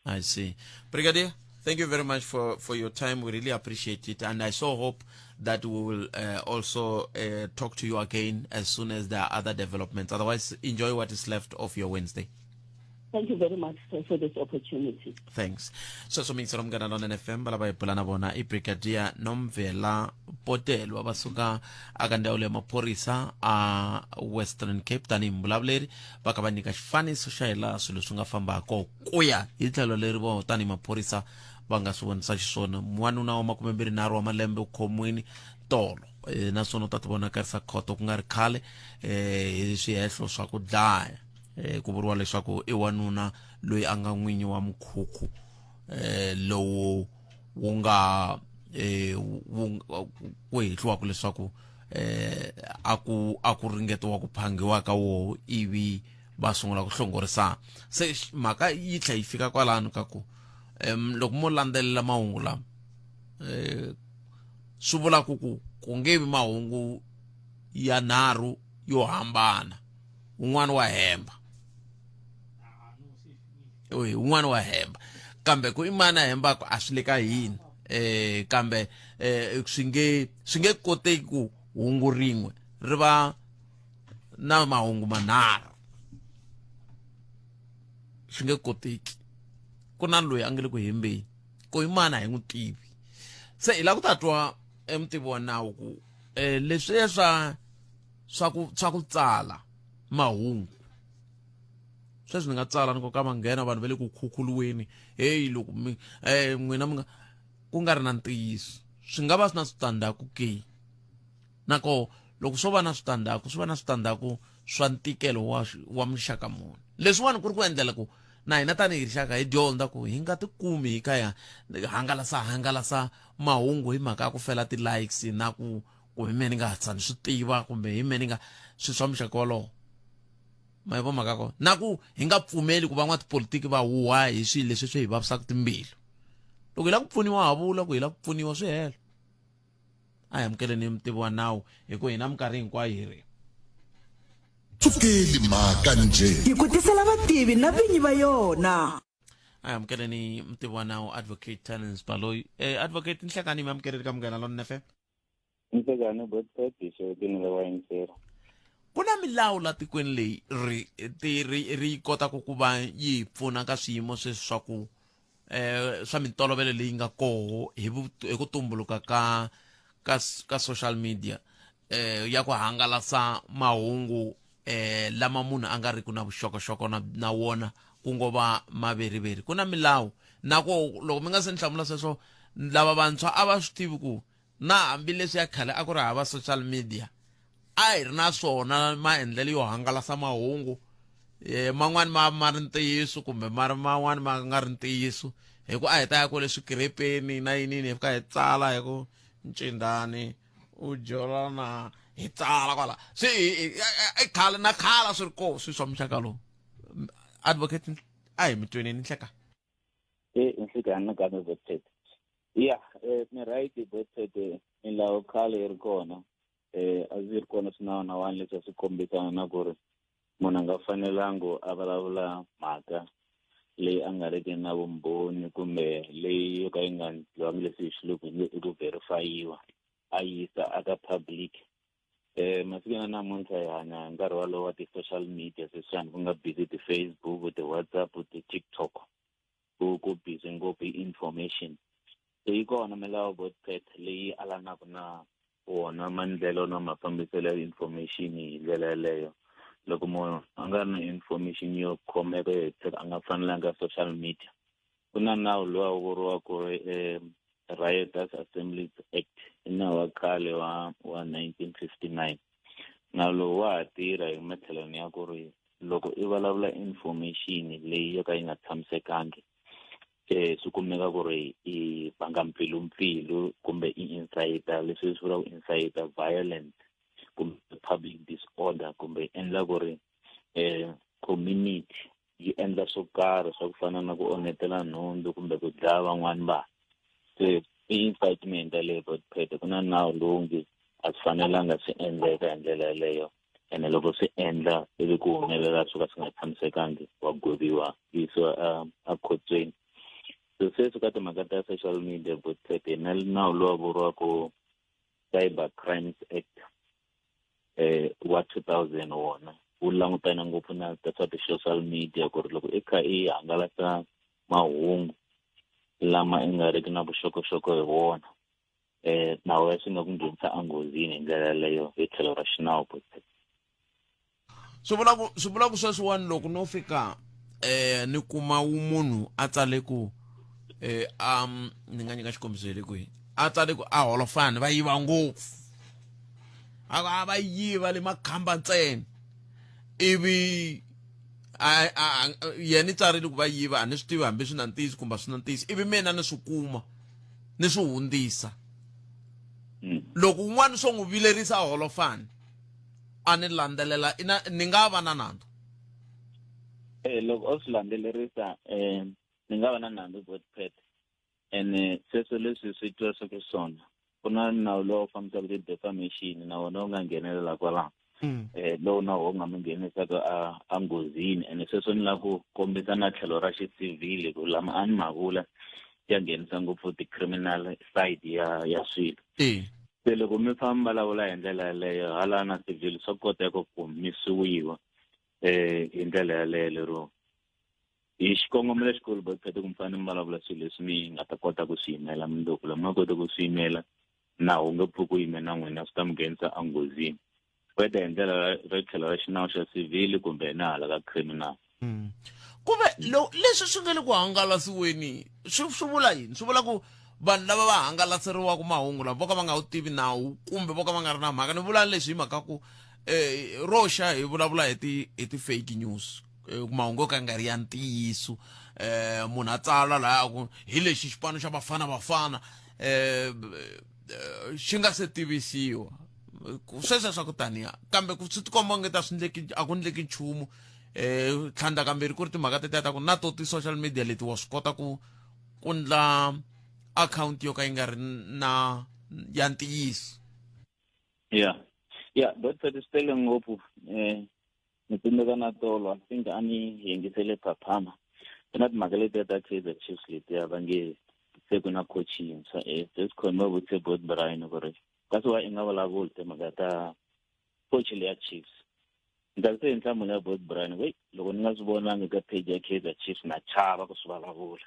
I see. Brigadier, thank you very much for, for your time. We really appreciate it. And I so hope that we will uh, also uh, talk to you again as soon as there are other developments. Otherwise, enjoy what is left of your Wednesday. Thank you very much sir, for this opportunity. Thanks. Sweswo miyingiselo munghana lonene FM va lava hi bula na vona i Brigadier Nomvela Potelwa va suka aka ndzawulo ya maphorisa a Western Cape tanihi muvulavuleri va kha va nyika xifaniso xa hi laha swilo swi nga fambaka ku ya hi tlhelo leri vo tanihi maphorisa va nga swi vonisa xiswona. Wanuna wa 23 wa malembe u khomiwile tolo naswona u ta tivonakarisa khoto ku nga ri khale hi swihehlo swa ku dlaya. Ku vuriwa leswaku i wanuna loyi a nga n'winyi wa mukhukhu lowu wu nga ku hehliwaka leswaku a ku ringetiwa ku phangiwa ka woho ivi va sungula ku hlongorisana. Se mhaka yi tlhela yi fika kwalano ka ku loko mo landzelela mahungu lama swi vula ku ku ku nge vi mahungu ya nharhu yo hambana, un'wana wa hemba, oyi un'wana wa hemba, kambe ku i mani a hembaka a swi le ka hina. Kambe swi nge koteki ku hungu rin'we ri va na mahungu manharhu, swi nge koteki. Ku na loyi a nge le ku hembeni, ku i mani a hi n'wi tivi. Se hi lava ku ta twa emutivi wa nawu ku leswiya swa ku tsala mahungu sweswi ni nga tsala ni ku ka manghena vanhu va le ku khukhuluweni, heyi loko mi n'wina mi nga ku nga ri na ntiyiso, swi nga va swi na switandzhaku ke? Nako loko swo va na switandzhaku, swi va na switandzhaku swa ntikelo wa muxaka muni? Leswiwani ku ri ku endlela ku na hina tanihi rixaka hi dyondza ku hi nga tikumi hi kha hi hangalasa mahungu hi mhaka ya ku fela ti-likes na ku ku hi mehe ni nga hatla ni swi tiva kumbe hi mehe ni nga swilo swa muxaka wolowo. Ma yi vo mhaka kona na ku hi nga pfumeli ku van'watipolitiki va huha hi swilo leswi swi hi vavisaka timbilu. Loko hi lava ku pfuniwa ha vula ku hi lava ku pfuniwa, swi hela. A hi amukeleni mutivi wa nawu hi ku hina minkarhi hinkwayo hi ri Pfukeli mhaka njhe. Hi ku tisela vativi na vinyi va yona. A hi amukeleni mutivi wa nawu Advocate Terence Baloyi. Advocate, nhlekani mi amukeleni ka Munghana Lonene FM. Nhlekani Botpet hi xewetini le wayingiseri. Ku na milawu la tikweni leyi ri ti ri ri kotaka ku va yi hi pfuna ka swiyimo sweswi swa ku swa mintolovelo leyi nga koho hi hi ku tumbuluka ka social media ya ku hangalasa mahungu lama munhu a nga ri ku na vuxokoxoko na wona ku ngo va maveriveri. Ku na milawu na ku loko mi nga se ni hlamula sweswo, lava vantshwa a va swi tivi ku na hambileswi ya khale a ku ri hava social media, a hi ri na swona maendlelo yo hangalasa mahungu man'wani ma ri ntiyiso kumbe ma ri man'wani ma nga ri ntiyiso, hi ku a hi ta ya kwale swikrepeni na yinini hi fika hi tsala hi ku ncindani u jola na hi tsala kwala swi i khale na khale swi ri koho swi swa muxaka lowu. Advocate, a hi mi tweneni nhleka. E nhlekani nakambe Botpet. Ya, mi right Botpet, milawu khale yi ri kona. A swi ri kona swinawunawani leswi a swi kombisana na ku ri munhu a nga fanelangi a vulavula mhaka leyi a nga riki na vumbhoni kumbe leyi yo ka yi nga endliwangi leswi hi xilungu hi nge i ku verify-iwa a yisa aka public. Masiku ya namuntlha hi hanya hi nkarhi walowo wa ti-social media, sweswiwani ku nga busy ti-Facebook, ti-WhatsApp, ti-TikTok, ku busy ngopfu hi information. Se yi kona milawu Botpet leyi alanaka na wona maendlelo na mafambiselo ya information hi ndlela yeleyo. Loko munhu a nga ri na information yo khomeka yo hetiseka a nga fanelanga social media. Ku na nawu lowu wu vuriwaka Riotous Assemblies Act, i nawu wa khale wa 1959. Nawu lowu wa ha tirha hi matlhelweni ya ku ri loko i vulavula information leyi yo ka yi nga tshamisekangi, swi kumeka ku ri i vanga mpfilumpfilu kumbe i incite, leswi swi vulaka incite violence kumbe public disorder, kumbe i endla ku ri community yi endla swo karhi swa ku fana na ku onhetela nhundzu kumbe ku dlaya van'wani vanhu. Se i incitement yaleyo Botpet. Ku na nawu lowu nge a swi fanelanga swi endleka hi ndlela yaleyo, ene loko swi endla ivi ku humelela swo ka swi nga tshamisekangi wa gweviwa yisiwa a khotsweni. So sweswi ka timhaka ta social media Botpet, hi na nawu lowu vuriwaka Cyber Crimes Act wa 2000, wona wu langutana ngopfu na ta swa ti-social media, ku ri loko i kha i hangalasa mahungu lama i nga riki na vuxokoxoko hi wona, na wena swi nga ku nghenisa enghozini hi ndlela yaleyo hi tlhelo ra xinawu. Swi vula ku sweswiwani loko no fika ni kuma wu munhu a tsale ku eh um ni nga nyika xikombiso hi le kwihi a tsale ku a holofani va yiva ngopfu a ku a va yiva le makhamba ntsena ivi a a yena i tsarile ku va yiva a ni swi tivi hambi swi na ntiyiso kumbe a swi na ntiyiso ivi mina ni swi kuma ni swi hundzisa loko un'wana swo n'wi vilerisa a holofani a ni landzelela ina ni nga va na nandzu Eh loko o swi landzelerisa eh ni nga va na nandzu Godfred ene sweswo leswi swi twirisaka swona ku na nawu lowu fambisaka ti-defamation na wona wu nga nghenelela kwalaho lowu na wo nga mi nghenisaka a a nghozini ene sweswo ni lava ku kombisa na tlhelo ra xisivhili ku lama a ni ma vula ya nghenisa ngopfu ti-criminal side ya ya swilo se loko mi famba vulavula hi ndlela yaleyo hala na civil swa koteka ku mi suwiwa hi ndlela yaleyo lero hi xikongomelo xikulu bophete ku mi fanele mi vulavula swilo leswi mi nga ta kota ku swi yimela mundzuku loko mi nga koti ku swi yimela nawu wu nge pfuki wu yime na n'wina swi ta mi nghenisa enghozini whether hi ndlela ra tlhelo ra xinawu xa civil kumbe na hala ka criminal Kuve leswi swi nga le ku hangalasiweni swi swi vula yini swi vula ku vanhu lava va hangalaseriwaka mahungu lava vo ka va nga wu tivi nawu kumbe vo ka va nga ri na mhaka ni vula leswi hi mhaka ku um ro xa hi vulavula hi ti hi ti-fake news mahungu yo ka nga ri ya ntiyiso um munhu a tsala laya a ku hi lexi xipano xa Bafana Bafana um xi nga se tivisiwa sweswo swa ku taniya kambe ku swi tikomba onge ta swi ndleki a ku ndleki nchumu eh tlhandla kambirhi ku ri timhaka tetiya ta ku na to ti-social media leti wa swi kota ku ku ndla akhawunti yo ka yi nga ri na ya ntiyiso ya ya but swi tele ngopfu um ni tsundzuka na tolo I think a ni yingisele phaphama ku na timhaka letiya ta Kaizer Chiefs letiya va nge se ku na coach yintshwa se swi khome va vutise bot Brian ku ri kasi wa i nga vulavuli timhaka ta coach leya Chiefs ni tsakise hi nhlamulo ya bot Brian wey loko ni nga swi vonangi ka page ya Kaizer Chiefs na chava ku swi vulavula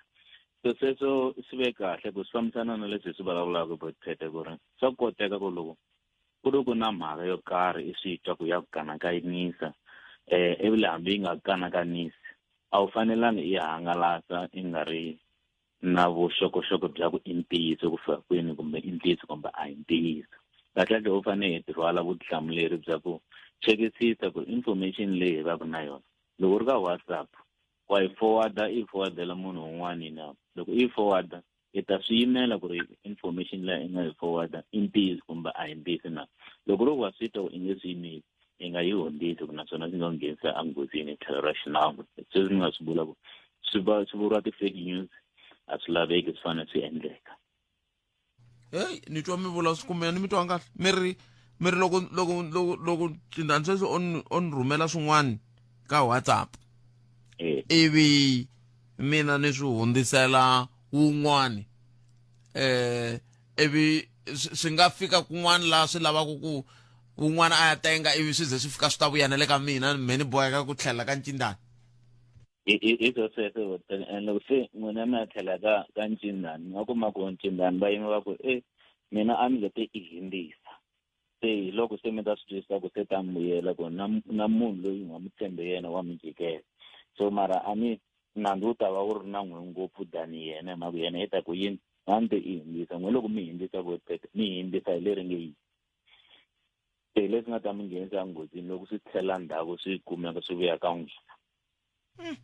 so sweswo swi ve kahle ku swi fambisana na leswi hi swi vulavulaka bot Phete ku ri swa koteka ku loko ku ri ku na mhaka yo karhi i swi twa ku ya ku kanakanisa ivi le hambi yi nga kanakanisi a wu fanelangi i hangalasa i nga ri na vuxokoxoko bya ku i ntiyiso ku fika kwini kumbe i ntiyiso kumbe a hi ntiyiso kahlekahle u fanele hi rhwala vutihlamuleri bya ku chekisisa ku information leyi hi va ku na yona loko u ri ka WhatsApp wa yi forwarda i yi forwardela munhu un'wana na loko i yi forwarda i ta swi yimela ku ri information leyi i nga yi forwarda i ntiyiso kumbe a hi ntiyiso na loko ri wa swi twa i nge swi yimeli i nga yi hundzisi ku naswona swi nga ku nghenisa enghozini hi tlhelo ra xinawu sweswi ni nga swi vula ku swi va swi vuriwa ti-fake news a swi laveki swi fanele swi endleka heyi ni twa mi vula swi kumbe ni mi twa kahle mi ri mi ri loko loko loko loko cindani sweswi o ni o ni rhumela swin'wana ka WhatsApp ivi mina ni swi hundzisela wun'wani eh ivi swi nga fika kun'wana laha swi lavaka ku wun'wana a ya tenga ivi swi ze swi fika swi ta vuya na le ka mina me ni boheka ku tlhela ka ncindani hi swo sweswo and loko se n'wina mi ya tlhela ka ka ncindani mi nga kuma ku ncindani va yima va ku e mina a ni nge te i hindzisa se hi loko se mi ta swi twisisa ku se ta mi vuyela ku na na munhu loyi nga mi tshembe yena wa mi jikela so mara a ni nandzu wu ta va wu ri na n'we ngopfu than yena hi mhaka ku yena i ta ku yini a ni te i hindzisa n'we loko mi hindzisa vo mi hindzisa hi leri nge yini se hi leswi nga ta mi nghenisa enghozini loko swi tlhela ndzhaku swi kumeka swi vuya ka n'wina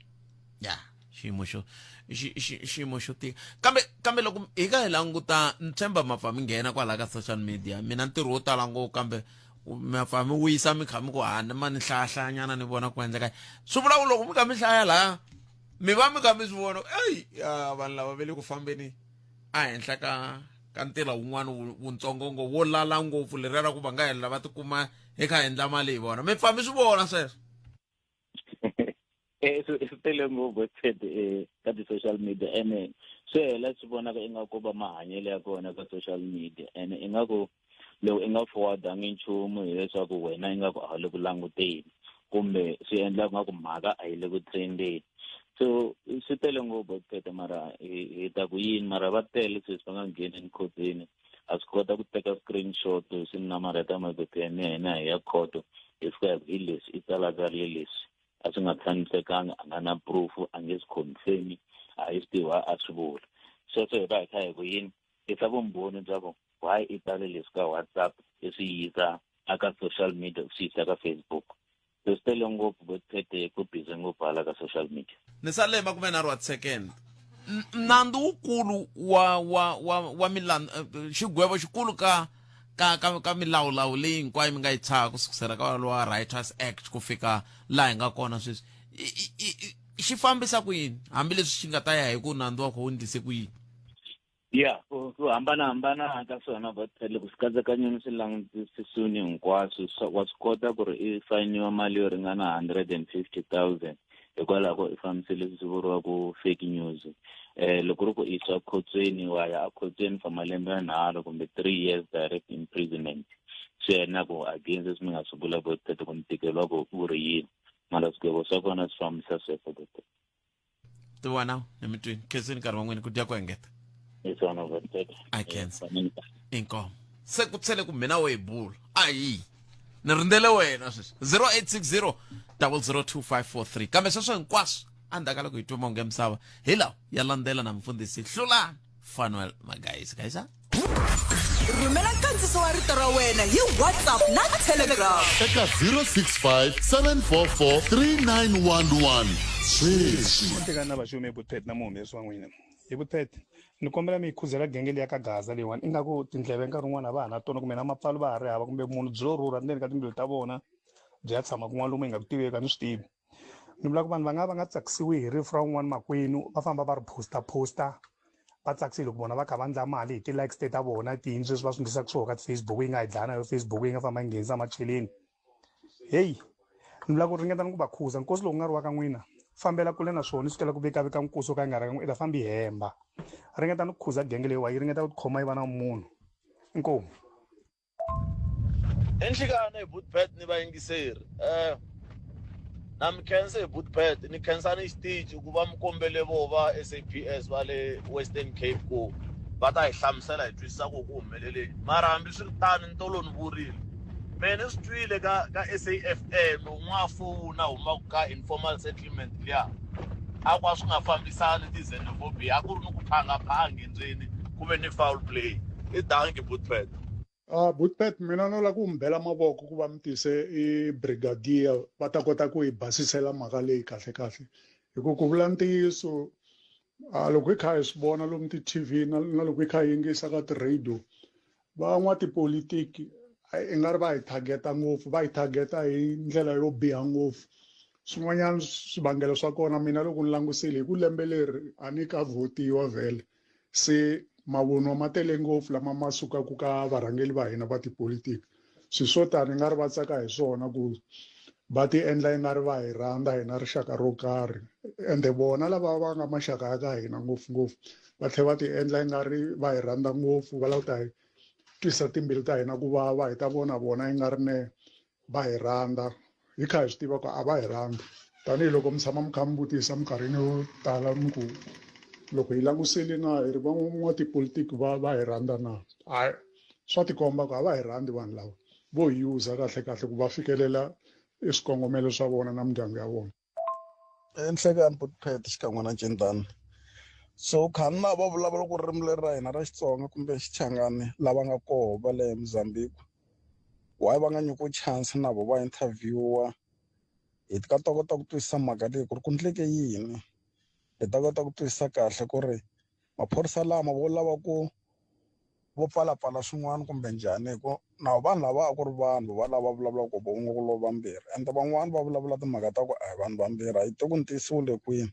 Ya xiyimo xo xiyimo xo tika kambe kambe loko hi ka hi languta ni tshemba ma pfa mi nghena kwalaha ka social media mina ntirho wo tala ngopfu kambe mi pfa mi wisa mi kha mi ku ha ni ma ni hlayahlaya ni vona ku endleka swi vula ku loko mi kha mi hlaya laya mi va mi kha mi swi vona eyi vanhu lava va le ku fambeni ehenhla ka ka ntila wun'wana wuntsongongo wo lala ngopfu leriya ra ku va nga helela va tikuma hi kha endla mali hi vona mi pfa mi swi vona sweswo Swi tele ngopfu Ted ka ti-social media ene swi hela swi vonaka ingaku va mahanyelo ya kona ka social media ene ingaku loko i nga forward-angi nchumu hileswaku wena ingaku a wu le ku languteni kumbe swi endla nga ku mhaka a yi le ku trendeni so swi tele ngopfu Ted mara hi ta ku yini mara va tele sweswi va nga ngheni emikhotsweni ha swi kota ku teka screenshot swi namarheta maphepha ya hina hi ya khoto hi fika hi ku hi leswi i tsalatsarile leswi a swi nga tshamisekanga a nga na proof a nge swi confirm a hi swi tivi a swi vula Sweswo hi va hi kha hi ku yini? Tisa vumbhoni bya ku why i tsale leswi ka WhatsApp i swi yisa aka social media swi yisa ka Facebook. Se swi tele ngopfu vo Tete ku busy ngopfu hala ka social media. Ni sale hi makumenharhu wa ti-second. Nandzu wukulu wa wa wa wa milandzu xigwevo xikulu ka ka ka ka milawulawu leyi hinkwayo mi nga yi tshaha ku sukusela ka lowa Writers Act ku fika laha hi nga kona sweswi xi fambisa ku yini hambileswi xi nga ta ya hi ku nandzu wa kho wu ndlise ku yini? Ya ku ku hambanahambana ka swona but loko swi katsakanyeni swi langutisisini hinkwaswo wa swi kota ku ri i fayiniwa mali yo ringana 150,000 hikwalaho ko i fambise leswi swi vuriwaka fake news. Loko ri ku i swa khotsweni wa ya ekhotsweni for malembe yanharhu kumbe 3 years direct imprisonment. Swi ya na ku against leswi mi nga swi vula ku ku ntikelo wa ku wu ri yini mara swigwevo swa kona swi fambisa sweswo. Tiwana emitwini khenseni nkarhi wa n'wina ku dya ku engeta. Hi swona Votete. A khensa. Inkomo. Se ku tshele ku mina wo hi bula. Ayi. Ni rindzele wena sweswi. 0860 002543. Kambe sweswo hinkwaswo endzhaku ka loko hi twe mahungu ya misava hi lawa ya landzela na mfundhisi Hlulani Fanuel Magaisa. Gaisa. Rhumela nkandziso wa rito ra wena hi WhatsApp na Telegram. Eka 065 744 3911 sweswi. Tekani na vaxumi hi Butpet na muhumesi wa n'wina hi Butpet ni kombela mi yi khuzela genge liya ka Gaza leyiwani ingaku tindleve nkarhi wun'wana a va ha na tona kumbe na mapfalo va ha ri hava kumbe munhu byo rhurha ndzeni ka timbilu ta vona byi ya tshama kun'wana lomu hi nga ku tiveki a ni swi tivi ni vula ku vanhu va nga va nga tsakisiwi hi rifu ra un'wana makwenu va famba va ri posta posta va tsakisile loko vona va kha va ndla mali hi ti-likes te ta vona tiyini sweswi va swi ndlisaka swona ka ti-Facebook yi nga hi dlaya na yo Facebook yi nga famba yi nghenisa macheleni heyi ni vula ku ringeta ni ku va khuza nkosi lowu nga ri wa ka n'wina fambela kule na swona sukela ku vekaveka nkosi wo ka yi nga ri ka n'wina i ta famba yi hemba ringeta ni ku khuza genge leyiwa yi ringeta ku tikhoma yi va na munhu inkomu. Enhlikani hi Bootpet ni vayingiseri na mi khensa hi Bootpet ni khensa ni xitichi ku va mi kombele vo va SAPS va le Western Cape ku va ta hi hlamusela hi twisisa ku ku humeleleni mara hambiswiritano ni tolo ni vurile mehe ni swi twile ka ka SAFM un'wana fowuna humaka ka informal settlement liya a ku a swi nga fambisani ti-xenophobia a ku ri ni ku phangaphangi ndzeni ku ve ni foul play i danki Bootpet. Ah, Bootpet mina no lava ku mi bela mavoko ku va mi tise i brigadier va ta kota ku hi basisela mhaka leyi kahle kahle hi ku ku vula ntiyiso a loko hi kha hi swi vona lomu ti-TV na na loko hi kha hi yingisa ka ti-radio van'watipolitiki i nga ri va hi target-a ngopfu va hi target-a hi ndlela yo biha ngopfu swin'wanyana swivangelo swa kona mina loko ni langusile hi ku lembe leri a ni ka vhotiwa vhele se mavunwa ma tele ngopfu lama ma sukaka ka varhangeri va hina va tipolitiki swilo swo tani nga ri va tsaka hi swona ku va ti endla i nga ri va hi rhandza hina rixaka ro karhi ende vona lava va nga maxaka ya ka hina ngopfungopfu va tlhela va ti endla i nga ri va hi rhandza ngopfu va lava ku ta hi twisa timbilu ta hina ku vava hi ta vona vona i nga ri ne va hi rhandza hi kha hi swi tiva ku a va hi rhandzi tanihiloko mi tshama mi kha mi vutisa minkarhini yo tala mi ku loko hi langusile na hi ri van'watipolitiki va va hi rhandza na hayi swa tikomba ku a va hi rhandzi vanhu lava vo hi user kahle kahle ku va fikelela i swikongomelo swa vona na mindyangu ya vona. Enhlekani Putpet xikan'we na Cindani so khani na va vulavula ku ririmi leri ra hina ra Xitsonga kumbe Xichangani lava nga koho va le Mozambique why va nga nyikiwi chance na vo va interview-wa hi ta kota ku twisisa mhaka leyi ku ri ku ndleke yini hi ta kota ku twisisa kahle ku ri maphorisa lama vo lava ku vo pfalapfala swin'wana kumbe njhani hi ku na vanhu lava a ku ri vanhu va lava vulavulaka ku wun'we ku lova vambirhi ende van'wani va vulavula timhaka ta ku a hi vanhu vambirhi a yi tivi ku ntiyiso wu le kwini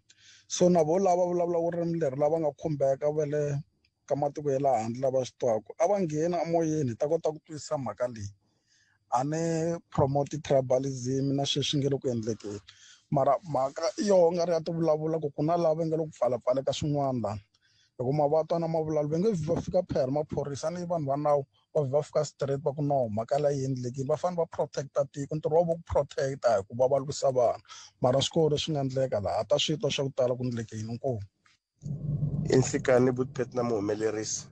so na vo lava vulavulaka ririmi leri lava nga khumbeka va le ka matiko ya le handle lava swi twaka a va ngheni emoyeni hi ta kota ku twisisa mhaka leyi a ni promote tribalism na sweswi nge le ku endlekeni mara mhaka yoho nga ri ya ti vulavula ku ku na lava nga le ku pfalapfale ka swin'wana lana hi ku ma va twa na mavulavulelo va nge vhi va fika phela maphorisa ni vanhu va nawu va vhe va fika straight va ku no mhaka leyi endlekile va fanele va protect-a tiko ntirho wa vo ku protect-a hi ku va va lwisa vanhu mara swi kona leswi nga endleka laha a ta swi twa swa ku tala ku endleke yini inkomu. I nhlikani Bootpet na muhumelerisi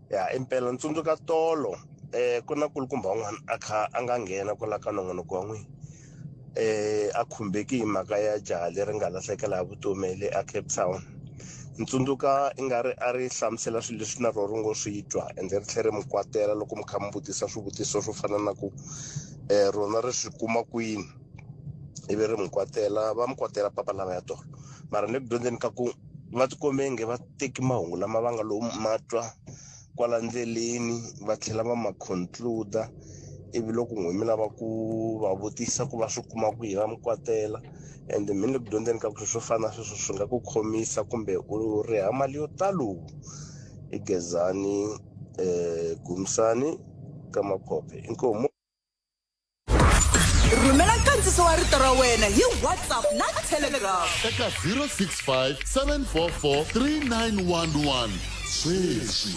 ya impela ni tsundzuka tolo ku na kulukumba un'wana a kha a nga nghena kwala ka nongonoko wa n'wina a khumbeki hi mhaka ya jaha leri nga lahlekela hi vutomi le a Cape Town. Ni tsundzuka i nga ri a ri hlamusela swilo leswi na rona ri ngo swi twa ende ri tlhela ri mi kwatela loko mi kha mi vutisa swivutiso swo fana na ku um rona ri swi kuma kwini ivi ri mi kwatela va mi kwatela papa lava ya tolo mara ni le ku dyondzeni ka ku va tikombe nge va teki mahungu lama va nga lo ma twa kwala ndleleni va tlhela va ma conclude ivi loko n'we mi lava ku va vutisa ku va swi kuma kwihi va mi kwatela ende mi le ku dyondzeni ka ku swilo swo fana na sweswo swi nga ku khomisa kumbe u riha mali yo talo i Gezani um Gumisani ka Maphophe inkomu. Rhumela nkandziso wa rito ra wena hi WhatsApp na Telegram. Eka 065 744 3911 sweswi.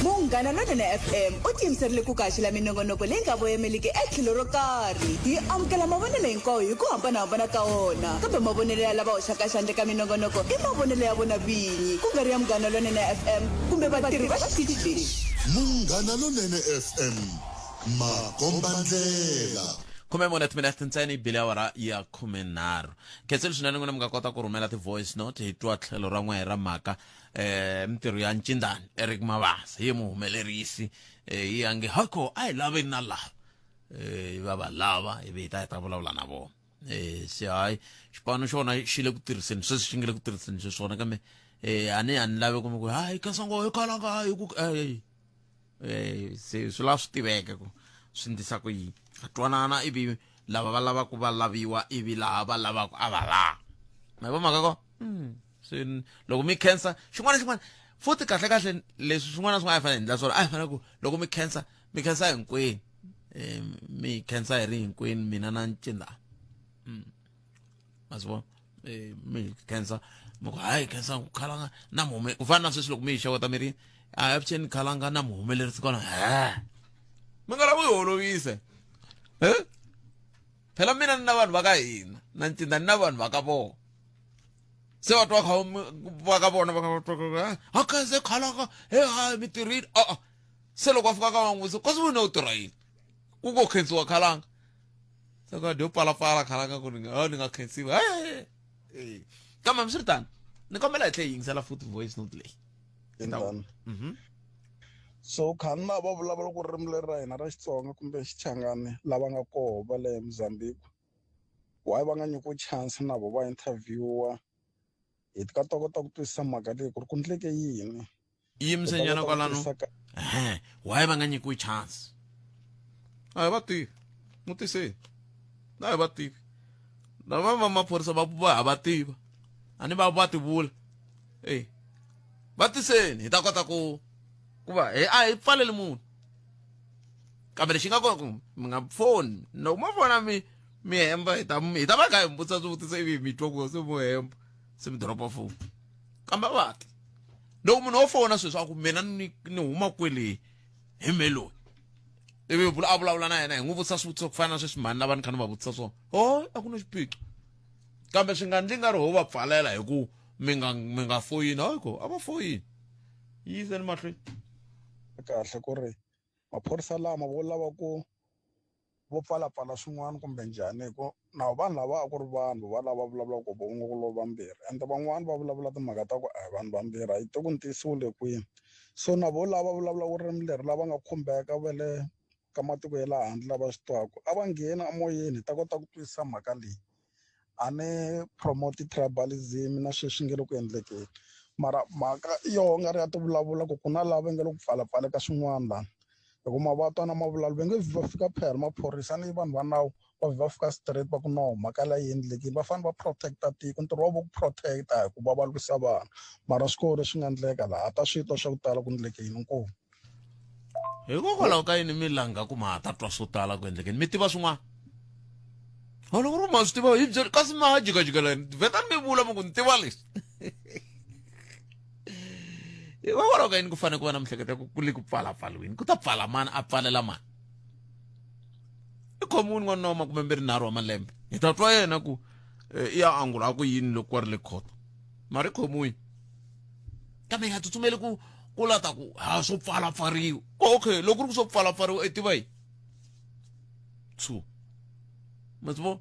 Munghana Lonene FM u tiyimiserile ku ku haxela minongonoko leyi nga voyemeliki etlhelo ro karhi. Hi amukela mavonelo hinkwawo hi ku hambanahambana ka wona, kambe mavonelo ya lava hoxaka xandla eka minongonoko i mavonelo ya vona vinyi, ku nga ri ya Munghana Lonene FM kumbe vatirhi va xitichi lexi. Munghana Lonene FM, makombandlela. 14 timinete ntsena yi bile awara ya 13 khenseli swinene n'wina mi nga kota ku rhumela ti-voice note hi twa tlhelo ra n'wehe ra mhaka eh mintirho ya ncindani Eric Mabasa hi muhumelerisi eh yi yange hako a hi laveni na lava eh va va lava ivi hi ta hi ta vulavula na vona eh se hayi xipano xona xi le ku tirhiseni sweswi xi nge le ku tirhiseni xiswona kambe eh a ni a ni lavi kumbe ku hayi kasango hi khalanga hi ku eh eh se swi lava swi tiveka ku swi ndlisa ku yini ha twanana ivi lava va lavaka va laviwa ivi laha va lavaka a va lava ma yi vo mhaka ko se loko mi khensa xin'wana na xin'wana futhi kahle kahle leswi swin'wana na swin'wana a hi fanele hi endla swona a hi fanele ku loko mi khensa mi khensa hinkwenu um mi khensa hi ri hinkwenu mina na ncindana ma swi vona eh, mi khensa mi ku hayi khensa ku khalanga na muhume ku fana na sweswi loko mi yi xeweta mi ri a avuxeni khalanga na muhumelerisi kona he mi nga lava ku yi holovisa e phela mina ni na vanhu va ka hina na ncinda ni na vanhu va ka vona se va twa kha va ka vona va kha va twa ha khense khalanga he hayi mi tirhile a se loko va fika ka van'wisa kasi wena u tirha yini ku ko khensiwa khalanga se ka dyo pfalapfala khalanga ku ni nga ni nga khensiwi hayi kambe hambiswiritano ni kombela hi tlhe hi yingisela futhi voice note leyi Injhani? So khani na va vulavula ku ririmi leri ra hina ra Xitsonga kumbe Xichangani lava nga koho va le Mozambique why va nga nyikiwi chance na vo va interview-wa hi ta kota ku twisisa mhaka leyi ku ri ku ndleke yini yimise nyana kwalano ehe why va nga nyikiwi chance a hi va tivi mutiseni a hi va tivi lava va maphorisa va va ha va tiva a ni va va tivula ey va tiseni hi ta kota ku ku va hi a hi pfaleli munhu kambe lexi nga kona ku mi nga foni loko mo fona mi mi hemba hi ta hi ta va kha hi mi vutisa swivutiso ivi mi twa ku se mo hemba se mi doropa foni kambe va ti loko munhu wo fona sweswi a ku mina ni ni huma kwele hi me loyi ivi a vulavula na yena hi n'wi vutisa swivutiso ku fana na sweswi mhani lava ni kha ni va vutisa swona ho a ku na xiphiqo kambe swi nga ndli nga ri ho va pfalela hi ku mi nga mi nga foyini hayi ko a va foyini yiseni mahlweni kahle ku ri maphorisa lama vo lava ku vo pfalapfala swin'wana kumbe njhani hi ku na vanhu lava a ku ri vanhu va lava vulavulaka ku vo ku lo vambirhi ende van'wani va vulavula timhaka ta ku a hi vanhu vambirhi a yi tivi ku ntiyiso wu le kwini so na vo lava vulavulaka ririmi leri lava nga khumbeka va le ka matiko ya le handle lava swi twaka a va ngheni emoyeni hi ta kota ku twisisa mhaka leyi a ni promote tribalism na sweswi nge le ku endlekeni mara mhaka yoho nga ri ya ti vulavula ku ku na lava nge le ku pfalapfala ka swin'wana lana hi ku ma va twa na mavulavula va nge vi va fika phela maphorisa ni vanhu va nawu va vhe va fika straight va ku no mhaka leyi endlekile va fanele va protect-a tiko ntirho wa vo ku protect-a hi ku va va lwisa vanhu mara swi kona leswi nga endleka laha a ta swi twa swa ku tala ku endleke yini inkomu Hikokwalaho ka yini mi langa ku ma ha ta twa swo tala ku endlekeni mi tiva swin'wana a loko ri ma swi tiva hi byeli kasi ma ha jikajikela yini vhetani mi vula mi ku ni tiva leswi hikokwalaho ka yini ku fanele ku va na mihleketo ya ku ku le ku pfalapfaliweni ku ta pfala mani a pfalela mani i khomiwini n'wanuna wa makumembirhinharhu wa malembe hi ta twa yena ku i ya angula a ku yini loko wa ri le khoto mara i khomiwini kambe hi nga tsutsumeli ku ku la ta ku ha swo pfala pfariwa okay loko ku ri ku swo pfala pfariwa i tiva yi two ma swi vona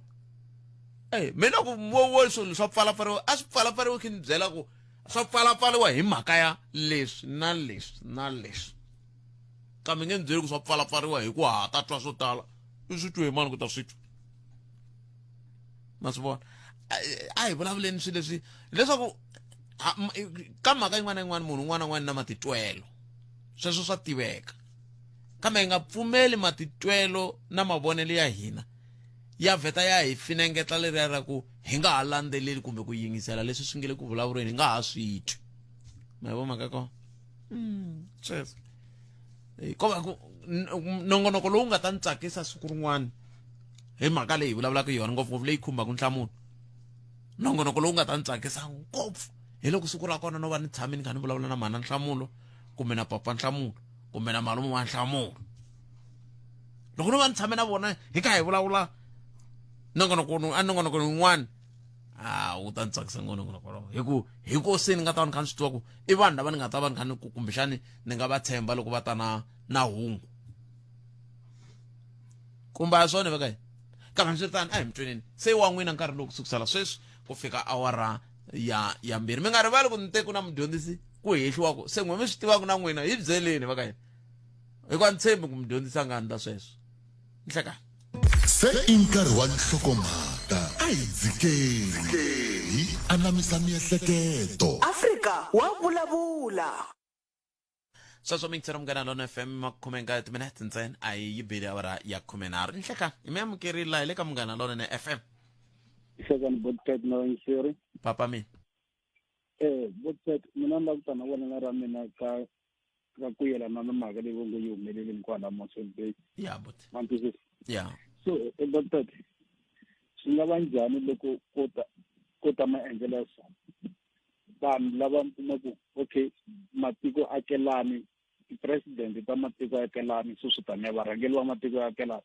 eh mina ku wo wo swilo swa pfala pfariwa a swi pfala pfariwa khe ni byela ku Swa pfalapfaliwa hi mhaka ya leswi na leswi na leswi. Kambe nge ni byeli ku swa pfalapfariwa hi ku ha ta twa swo tala. I swi twe hi mani ku ta swi twa? Ma swi vona? A hi vulavuleni swilo leswi leswaku ka mhaka yin'wana na yin'wana munhu un'wana na un'wana na matitwelo. Sweswo swa tiveka. Kambe hi nga pfumeli matitwelo na mavonelo ya hina ya vheta ya hi finengeta leriya ra ku hi nga ha landzeleli kumbe ku yingisela leswi swi nge le ku vulavuleni hi nga ha swi twi ma yi vo mhaka kona sweswo ko va ku nongonoko lowu nga ta ni tsakisa siku rin'wana hi mhaka leyi hi vulavulaka yona ngopfungopfu leyi khumbaka nhlamulo nongonoko lowu nga ta ni tsakisa ngopfu hi loko siku ra kona no va ni tshame ni kha ni vulavula na mhana nhlamulo kumbe na papa nhlamulo kumbe na malume wa nhlamulo loko no va ni tshame na vona hi kha hi vulavula nongonoko a nongonoko wun'wana a wu ta ni tsakisa nongonoko wolowo hi ku hi ko se ni nga ta va ni kha ni swi tiva ku i vanhu lava ni nga ta va ni kha ni ku kumbexani ni nga va tshemba loko va ta na na hungu kumbe a swona va ka yini kambe swi tano a hi mi tweneni se wa n'wina nkarhi lowu kusukisela sweswi ku fika awara ya ya mbirhi mi nga rivali ku ni te ku na mudyondzisi ku hehliwaku se n'we mi swi tivaka na n'wina hi byeleni va ka yini hikuva ni tshembi ku mudyondzisi a nga ndla sweswo nhlekani se i nkarhi wa nhlokomhaka a hi dzikeni hi anamisa miehleketo Afrika wa vulavula. Sweswo mi yingisela Munghana Lona FM makhume nkaye timinete ntsena a yi yi bile awara ya khumenharhu nhlekani hi mi amukerile laha hi le ka Munghana Lonene FM. Nhlekani Botpet na vayingiseri. Papa mina. Eh Botpet mina ni lava ku ta na vonelo ra mina ka ka ku yelana na mhaka leyi va ngo yi humeleleni kwala Mossel Bay. Ya buti. Ma ni twisisa? Ya. So eh, Botpet swi nga va njhani loko ko ta ko ta maendlelo ya so vanhu lava mi kuma ku okay matiko akelani ti-president ta matiko akelani sweswo taniya varhangeri va matiko akelani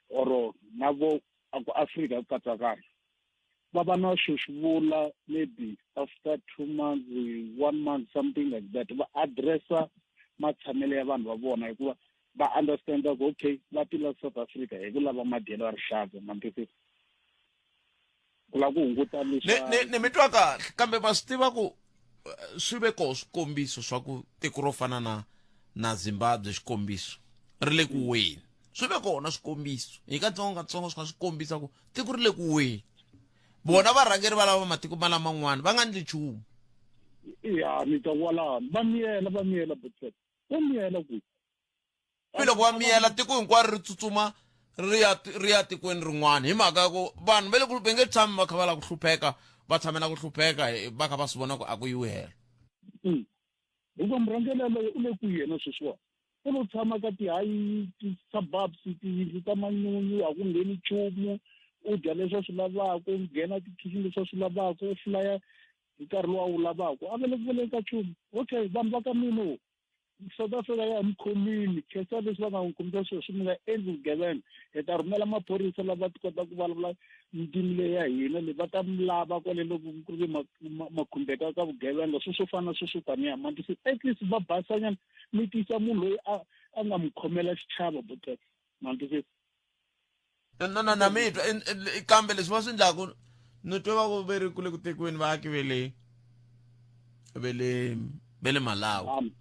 or na vo a ku Afrika ku katsakanya va va na xo xi vula maybe after two months one month something like that va addressa matshamelo ya vanhu va vona hikuva va understanda ku okay va tila South Africa hi ku lava madyelo ya rihlaza ma ni twisisa ku lava ku hunguta leswa ni ni mi twa kahle kambe va swi tiva ku eh, swi ve koho swikombiso swa ku tiko ro fana na na Zimbabwe xikombiso ri le ku weni swi ve kona swikombiso hi katsongo katsongo swi kha swi kombisa ku tiko ri le ku weni vona varhangeri va lava matiko ma laman'wana va nga ndli nchumu ya ni twa kwalano va miyela va miyela butset va miyela ku mi loko va miyela tiko hinkwaro ri tsutsuma ri ya ri ya tikweni rin'wana hi mhaka ya ku vanhu va le ku va nge tshami va kha va lava ku hlupheka va tshamela ku hlupheka va kha va swi vona ku a ku yiwi helo mm. hikuva murhangeri yaloye u le ku yena sweswiwani u lo tshama ka ti-high ti-suburbs tiyindlu ta manyunyu a ku ngheni nchumu u dya leswi a swi lavaka u nghena tikhixini leswi a swi lavaka u flaya hi nkarhi lowu a wu lavaka a va le ku vuleni ka nchumu okay vanhu va ka mina South Africa ya ha mi khomile khensa leswi va nga n'wi khomisa sweswi mi nga endli vugevenga hi ta rhumela maphorisa lava ti kota ku vulavula ndzimi leyi ya hina leyi va ta mi lava kwale loko ku ri ma khumbeka ka vugevenga swi swo fana sweswo taniya mantisi at least va basanyana mi tisa munhu loyi a a nga mi khomela xichava boteka mantisi na na na mi twa kambe leswi va swi endlaku ni twe va ku ve ri kule ku tekiweni vaaki ve le ve le ve le Malawi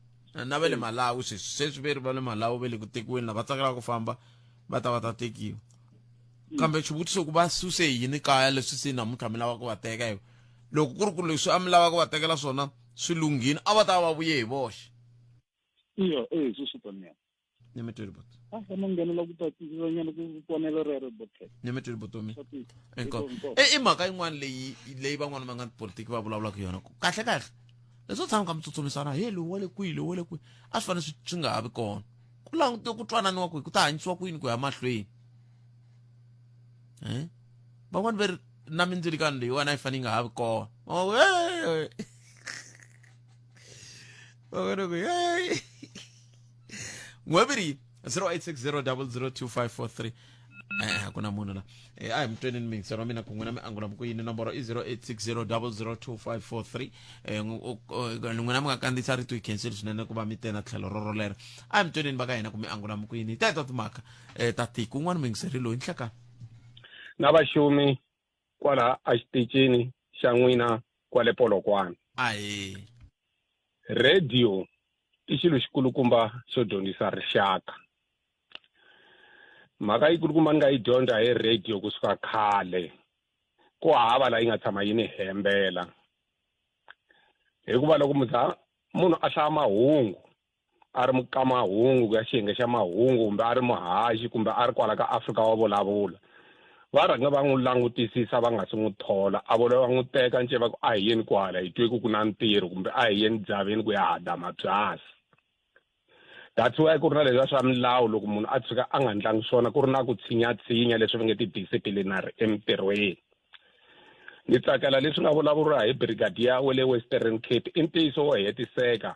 na ve le Malawi sweswi sweswi ve ri va le Malawi ve le ku tekiweni lava tsakelaka ku famba va ta va ta tekiwa kambe xivutiso ku va suse yini kaya leswi se namuntlha mi lava ku va teka hi loko ku ri ku leswi a mi lava ku va tekela swona swi lunghini a va ta va vuye hi voxe iyo e swi swi ni mi tweli buti a fana nghenela ku tatisanyana ku ponelo rero buti ni mi tweli butomi inkomu i mhaka yin'wana leyi leyi van'wana va nga tipolitiki va vulavulaka yona ku kahle kahle leswo tshama ka mi tsutsumisana he lowu wa le kwihi lowu wa le kwihi a swi fanele swi nga ha vi kona ku langute ku twananiwa kwihi ku ta hanyisiwa ku yini ku ya mahlweni um van'wana ve ri na mindzilikano leyiwani a yi fanele yi nga ha vi kona van'wana ku hey n'weviri 0860002543 eh a ku na munhu la eh, a hi mi tweni ni miyingiselo wa mina ku n'wina mi angula ku yini nomboro i 0860002543 eh, n'wina mi nga kandziyisa rito hi khenseli swinene ku va mi tena tlhelo roro lero a hi mi tweneni va ka hina ku mi angula ku yini teto timhaka eh, ta tiko un'wana muyingiseri loyi nhlekani na vaxumi kwala exitichini xa n'wina kwale Polokwane. Ahee. Radio i xilo xikulukumba xo dyondzisa rixaka. Mhaka yikulukumba ni nga yi dyondza hi radio kusuka khale ku hava la yi nga tshama yi ni hembela hikuva loko munhu a hlaya mahungu a ri mukamahungu ya xiyenge xa mahungu kumbe a ri muhaxi kumbe a ri kwala ka Afrika wa vulavula va rhanga va n'wi langutisisa va nga si n'wi thola a vona va n'wi teka nce va ku a hi yeni kwala hi twe ku ku na ntirho kumbe a hi yeni dzaveni ku ya hada mabyasi that's why ku ri na leswiya swa milawu loko munhu a tshuka a nga ndlangi swona ku ri na ku tshinyatshinya leswi va nge ti-disciplinary emintirhweni Ni tsakela leswi nga vulavuriwa hi brigadier wa le Western Cape i ntiyiso wo hetiseka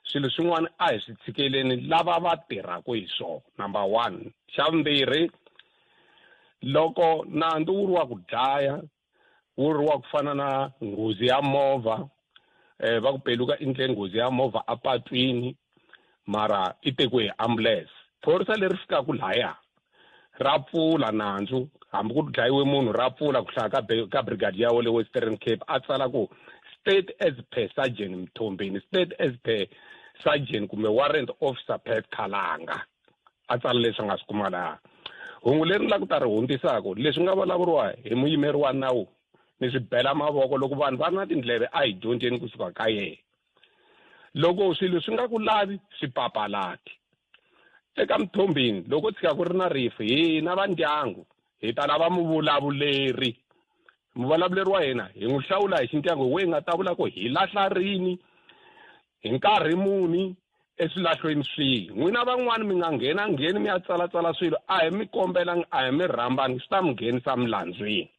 swilo swin'wana a hi swi tshikeleni lava va tirhaka hi swona number one xa vumbirhi loko nandzu wu ri wa ku dlaya wu ri wa ku fana na nghozi ya movha eh va ku peluka endle nghozi ya movha apatwini mara i tekiwe hi ambulance phorisa leri fikaka laya ra pfula nandzu hambi ku dlayiwe munhu ra pfula ku hlaya ka ka brigadier wa le Western Cape a tsala ku state as per sergeant Mthombeni state as per sergeant kumbe warrant officer Pat Khalanga a tsala leswi a nga swi kuma laha hungu leri ni la ku ta ri hundzisaka leswi nga vulavuriwa hi muyimeri wa nawu ni swi bela mavoko loko vanhu va ri na tindleve a hi dyondzeni kusuka ka yena loko swilo swi nga ku lavi swi papalati eka mthombeni loko tshika ku ri na rifu hina va ndyangu hi ta lava muvulavuleri muvulavuleri wa hina hi n'wi hlawula hi xindyangu hi we hi nga ta vula ku hi lahla rini hi nkarhi muni eswilahlweni swihi n'wina van'wani mi nga nghena ngheni mi ya tsalatsala swilo a hi mi kombelangi a hi mi rhambangi swi ta mi nghenisa milandzwini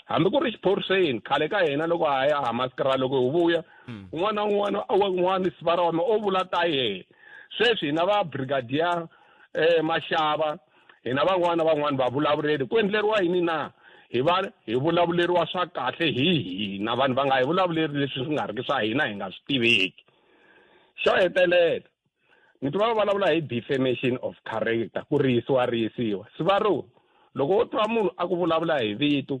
hambi ku ri xiphoriseni khale ka hina loko ha ya hamaskra loko hi vuya hmm. un'wana na un'wana un'wana sivara wa mina o vula ta yena sweswi hina va brigadier eh mashava hina van'wana van'wana va vulavureli ku endleriwa yini na hi va hi vulavuleriwa swa kahle hi hina vanhu va nga hi vulavuleri leswi swi nga riki swa hina hi nga swi tiveki xo hetelela ni twa va vulavula hi defamation of character ku rihisiwa rihisiwa sivaro loko wo twa munhu a ku vulavula hi vito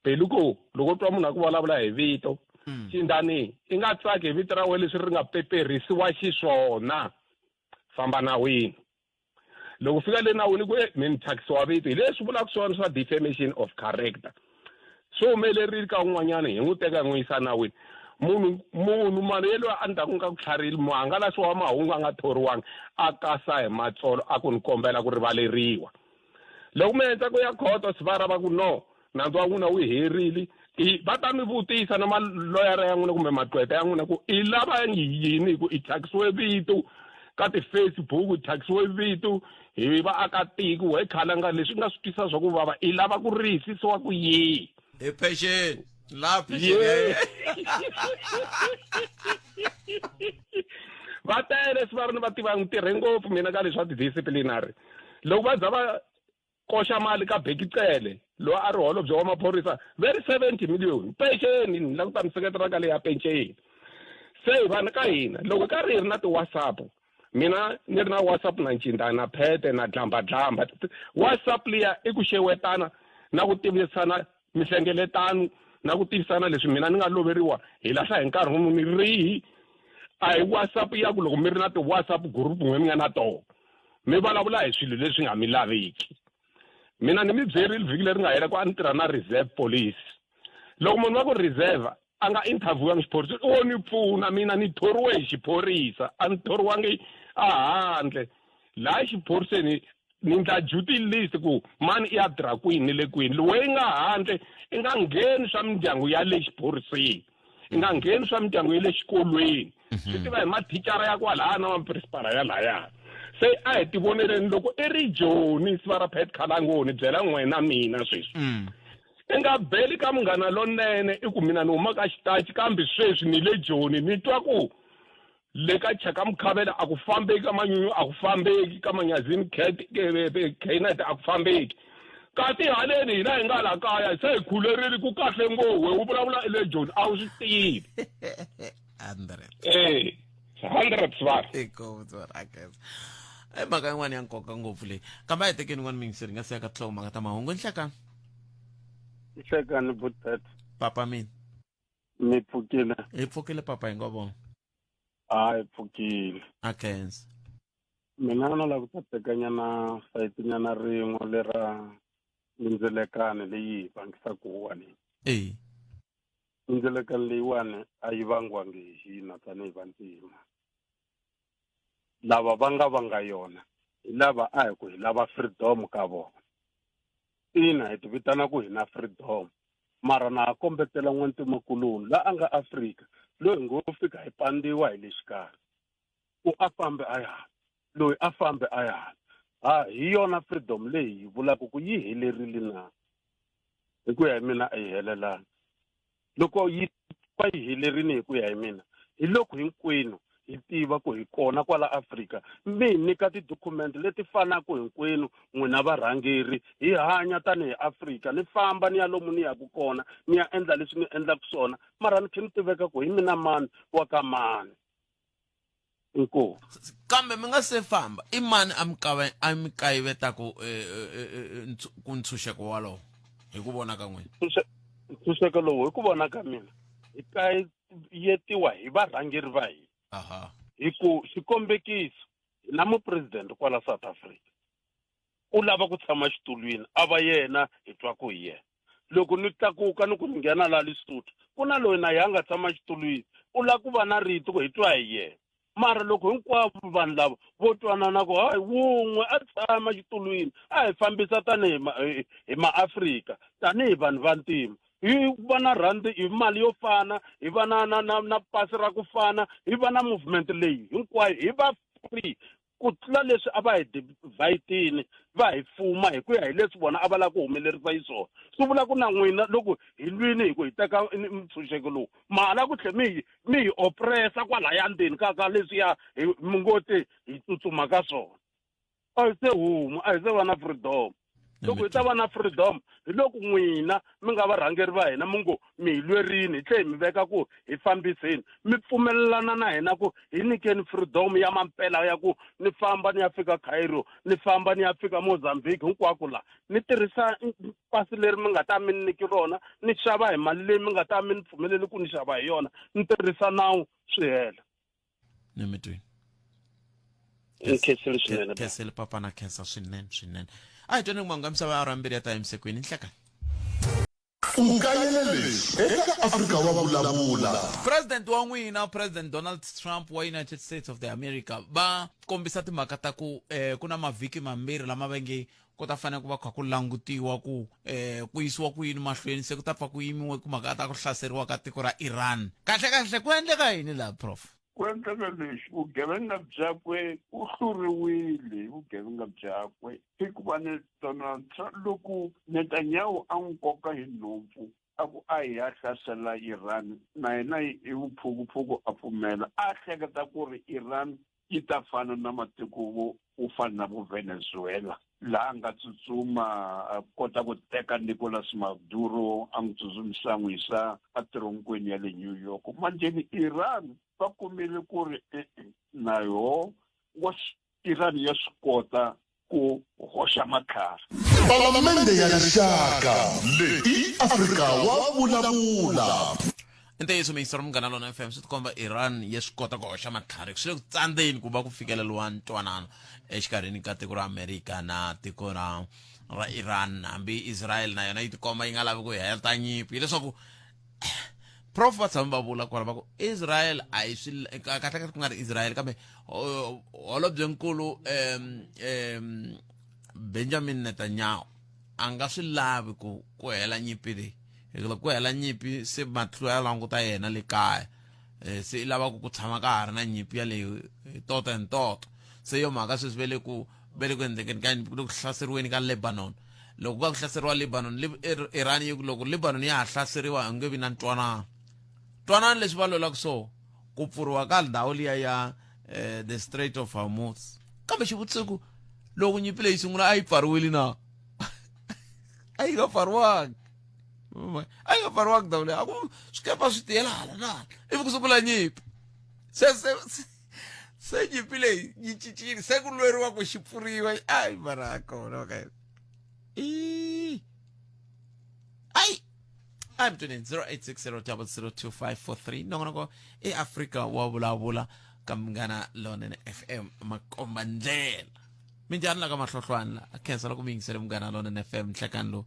peluko loko u twa munhu a ku vulavula hi vito hmm. xindani i nga tsaki hi vito ra wena leswi ri nga peperhisiwa xiswona famba nawini loko fika le nawini ku e mi ni thyakisiwa vito hi leswi vulaka swona swa defamation of character swi humelerile ka un'wanyana hi n'wi teka hi n'wi yisa nawini munhu munhu mani yelweyo a ndzhaku ka ku tlharile muhangalasi wa mahungu a nga thoriwangi a kasa hi matsolo a ku ni kombela ku rivaleriwa loko mi endla ku ya khoto sivara va ku no nandzu wa n'wina wu herile i va ta mi vutisa na maloyara ya n'wina kumbe magqweta ya n'wina ku i lava yini hi ku i thyakisiwe vito ka ti-facebook i thyakisiwe vito hi vaakatiko we khalanga leswi nga swi twisa swa ku vava i lava ku rihisisiwa ku yihi hi pension la pension ya va tele swi va ri ni va tiva ni tirhe ngopfu mina ka leswi swa ti-disciplinary loko va za va koxa mali ka Bheki Cele loyi a ri holobye wa maphorisa ve ri 70 million peceni ni la ku ta mi seketela ka leya penceni se vanhu ka hina loko ka ri hi ri na ti-whatsapp mina ni ri na whatsapp na ncinda na phete na dlambadlamba whatsapp liya i ku xewetana na ku tivisana mihlengeletano na ku tivisana leswi mina ni nga loveriwa hi lahla hi nkarhi muni rihi a hi whatsapp ya ku loko mi ri na ti-whatsapp group n'we mi nga na tona mi vulavula hi swilo leswi nga mi laveki mina ni mi byerile vhiki leri nga hela ku a ni tirha na reserve police loko munhu va ku reserve a nga interviewangi xiphorisa o ni pfuna mina ni thoriwe hi xiphorisa a ni thoriwangi a handle laha xiphoriseni ni ndla duty list ku mani i ya tirha kwini ni le kwini loyi nga handle i nga ngheni swa mindyangu ya le xiphoriseni i nga ngheni swa mindyangu ya le xikolweni mhm. swi tiva hi mathicara ya kwalaya na maprinsipala ya laya se a hi tivoneleni loko i ri joni siva ra pet khalangoni byela n'wena mina sweswi mm. i nga beli ka munghana lonene i ku mina ni huma ka xitachi kambe sweswi ni le joni ni twa ku le ka chaka mukhavela a ku fambeki ka manyunyu a ku fambeki ka manyazini knet a ku fambeki kasi haleni hina hi nga la kaya se hi khulerile ku kahle ngopfu we u vulavula le joni a wu swi tivi e 100 svar i mhaka yin'wana ya nkoka ngopfu leyi kambe a hi tekeni n'wana mingiseri nga siya ka tinhlokomhaka ta mahungu nhlekani nhlekani butpet papa mina Mi pfukile? Hi pfukile papa hi ngo vona. A hi pfukile. A khensa. Mina no lava ku ta tekanyana sayitinyana rin'we lera mindzilekano leyi hi vangisaka wani. E. Mindzilekano leyiwani a yi vangiwangi hi hina tanihi vantima. Lava va nga vanga yona hi lava a hi ku hi lava freedom ka vona. Ina hi ti vitana ku hi na freedom mara na ha kombetela n'wantimakuloni la a nga Afrika loyi hi ngo fika hi pandziwa hi le xikarhi ku a fambe a ya hala loyi a fambe a ya hala ha hi yona freedom leyi hi vulaka ku yi helerile na hi ku ya hi mina a yi helelanga loko yi va yi helerile hi ku ya hi mina hi loko hinkwenu hi tiva ku hi kona kwala Afrika mi hi nyika tidocument leti fanaka hinkwenu n'wina varhangeri hi hanya tanihi Afrika ni famba ni ya lomu ni yaku kona ni ya endla leswi ni endlaka swona mara ni khe ni tiveka ku hi mina mani wa ka mani inkomu kambe mi nga se famba i mani a mi kava a mi kayivetaku eh, eh, eh, ku ntshunxeko walowo hi ku vona ka n'wina ntshunxeko lowu hi ku vona ka mina hi kayetiwa hi varhangeri va hina aha hi ku xikombekiso hi na mupresidente kwala South Africa u lava ku tshama xitulwini a va yena hi twa ku hi yena loko ni tlakuka ni ku ni nghena la Lesotho ku na loyi na yena a nga tshama xitulwini u lava ku va na rito ku hi twa hi yena mara loko hinkwavo vanhu lava vo twanana ku hayi wun'we a tshama xitulwini a hi fambisa tanihi hi maafrika tanihi vanhu va ntima hi va na rhandi hi mali yo fana hi va na na na na pasi ra ku fana hi va na movement leyi hinkwayo hi va free ku tlula leswi a va hi divhayitini va hi fuma hi ku ya hi leswi vona a va lava ku humelerisa xiswona swi vula ku na n'wina loko hi lwini hi ku hi teka ntshunxeko lowu ma la ku tlhe mi hi mi hi opresa kwalaya ndzeni ka ka leswiya hi mi ngo te hi tsutsuma ka swona a hi se huma a hi se va na freedom loko hi ta va na freedom hi loko n'wina mi nga varhangeri va hina mi ngo mi hi lwerini hi tlhe hi mi veka ku hi fambiseni mi pfumelelana na hina ku hi nyikeni freedom ya mampela ya ku ni famba ni ya fika Cairo ni famba ni ya fika Mozambique hinkwako la ni tirhisa pasi leri mi nga ta mi ni nyiki rona ni xava hi mali leyi mi nga ta mi ni pfumeleli ku ni xava hi yona ni tirhisa nawu swi hela ni mi twini ni khensile swinene khensile papa na khensa swinene swinene a hi tweni ku misava ya awara mbirhi ya ta emisekwini nhlekani U kayele leswi eka Afrika wa Vulavula. President wa n'wina President Donald Trump wa United States of the America va kombisa timhaka ta ku eh, ku na mavhiki mambirhi lama va nge ku ta fanele ku va kha ku langutiwa ku eh, ku yisiwa ku yini mahlweni se ku ta pfa ku yimiwe ku mhaka ta ku hlaseriwa ka tiko ra Iran kahle kahle ku endleka yini laha prof Ku endleka leswi, vugevenga byakwe u hluriwile hi vugevenga byakwe hikuva ni Donald Trump loko Netanyahu a n'wi koka hi nhompfu a ku a hi ya hlasela Iran na yena hi vuphukuphuku a pfumela a hleketa ku ri Iran yi ta fana na matiko vo wo fana na vo Venezuela laha a nga tsutsuma a kota ku teka Nicolas Maduro a n'wi tsutsumisa a n'wi yisa etironkweni ya le New York manjheni Iran va kumile ku ri e-e na yoho wa Iran ya swi kota ku hoxa matlhari Palamende ya Rixaka leyi i Afrika wa vulavula. I ntiyiso miyingiseri munghana lona fm swi tikomba iran ya swi kota ku hoxa matlhari swi le ku tsandzeni ku va ku fikeleriwa ntwanano exikarhini ka tiko ra amerika na tiko ra ra iran hambi israel na yona yi tikomba yi nga lavi ku heta nyimpi hileswaku prof va tshame va vula kwala va ku israel a yi swi kahle kahle ku nga ri israel kambe holobyenkulu um um benjamin netanyahu a nga swi lavi ku ku hela nyimpi leyi hikuva ku hela nyimpi se matihlo ya languta yena le kaya um se i lava ku ku tshama ka ha ri na nyimpi yaleyo hi toto hi ntoto se yo mhaka sweswi ve le ku ve le ku endlekeni ka nyimpi ku le ku hlaseriweni ka lebanon loko ka ku hlaseriwa lebanon iran yi ku loko lebanon ya ha hlaseriwa a nge vi na ntwanano ntwanano leswi va lwelaka so ku pfuriwa ka ndhawu liya ya eh, the strait of hormuz kambe xivutiso ku loko nyimpi leyi sungula a yi pfariwile na a yi nga pfariwangi a yi nga pfariwangi ndhawu leyi a ku swikepa swi tiyela hala na hala ivi ku sungula nyimpi se se se nyimpi leyi yi cincile se ku lweriwa ku xi pfuriwa ayi mara kona ka i ayi I'm tuning 0860002543 nongonoko i Afrika wa vulavula ka Munghana Lonene FM makomba ndlela minjhani la ka mahlohlwana la a khensa loko mi yingisele Munghana Lonene FM nhlekani lowu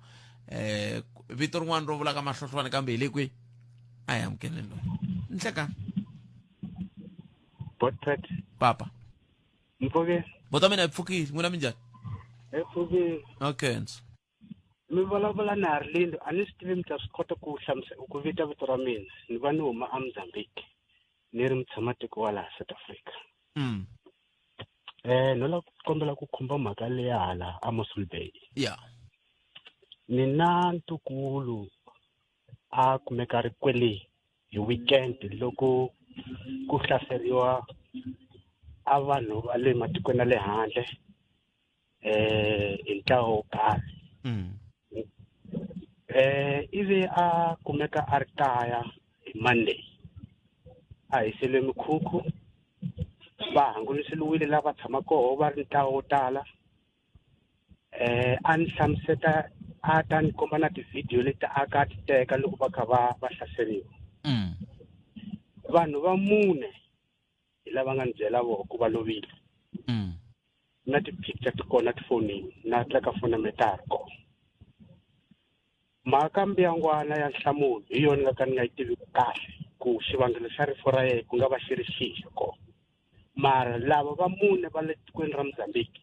eh vito rin'wana ro vula ka mahlohlwana kambe hi le kwi a hi amukeleni lowu nhlekani Botpet papa mpfukile bota mina hi pfukile n'wina minjhani hi pfukile okay nso mi vulavula na Arlindo a ni swi tivi mi ta swi kota ku hlamusela ku vita vito ra mina ni va ni huma eMozambique ni ri mutshamatiko wa laha South Africa mm. eh no la kombela ku khumba mhaka leya hala a Mossel Bay yeah ni na ntukulu a kumeka ri kwele hi weekend loko ku hlaseriwa a vanhu va le matikweni ya le handle eh hi ntlawa wo karhi mm. eh ivi a kumeka a ri kaya hi Monday a hiseliwe mikhukhu va hanguliseliwile lava tshama koho va ri ntlawa wo tala eh a ni hlamuseta a ta ni komba na tivhidiyo leti a ka ti teka loko va kha va va hlaseriwa mm. vanhu va mune hi lava nga ni byela voho ku va lovile mm. na ti-picture ti kona tifonini na tla ka foni ya mina ta ha ri kona mhaka mbuyangwana ya nhlamulo hi yona nga ka ni nga yi tiviki kahle ku xivangelo xa rifu ra yena ku nga va xi ri xihi xa kona mara lava va mune va le tikweni ra Mozambique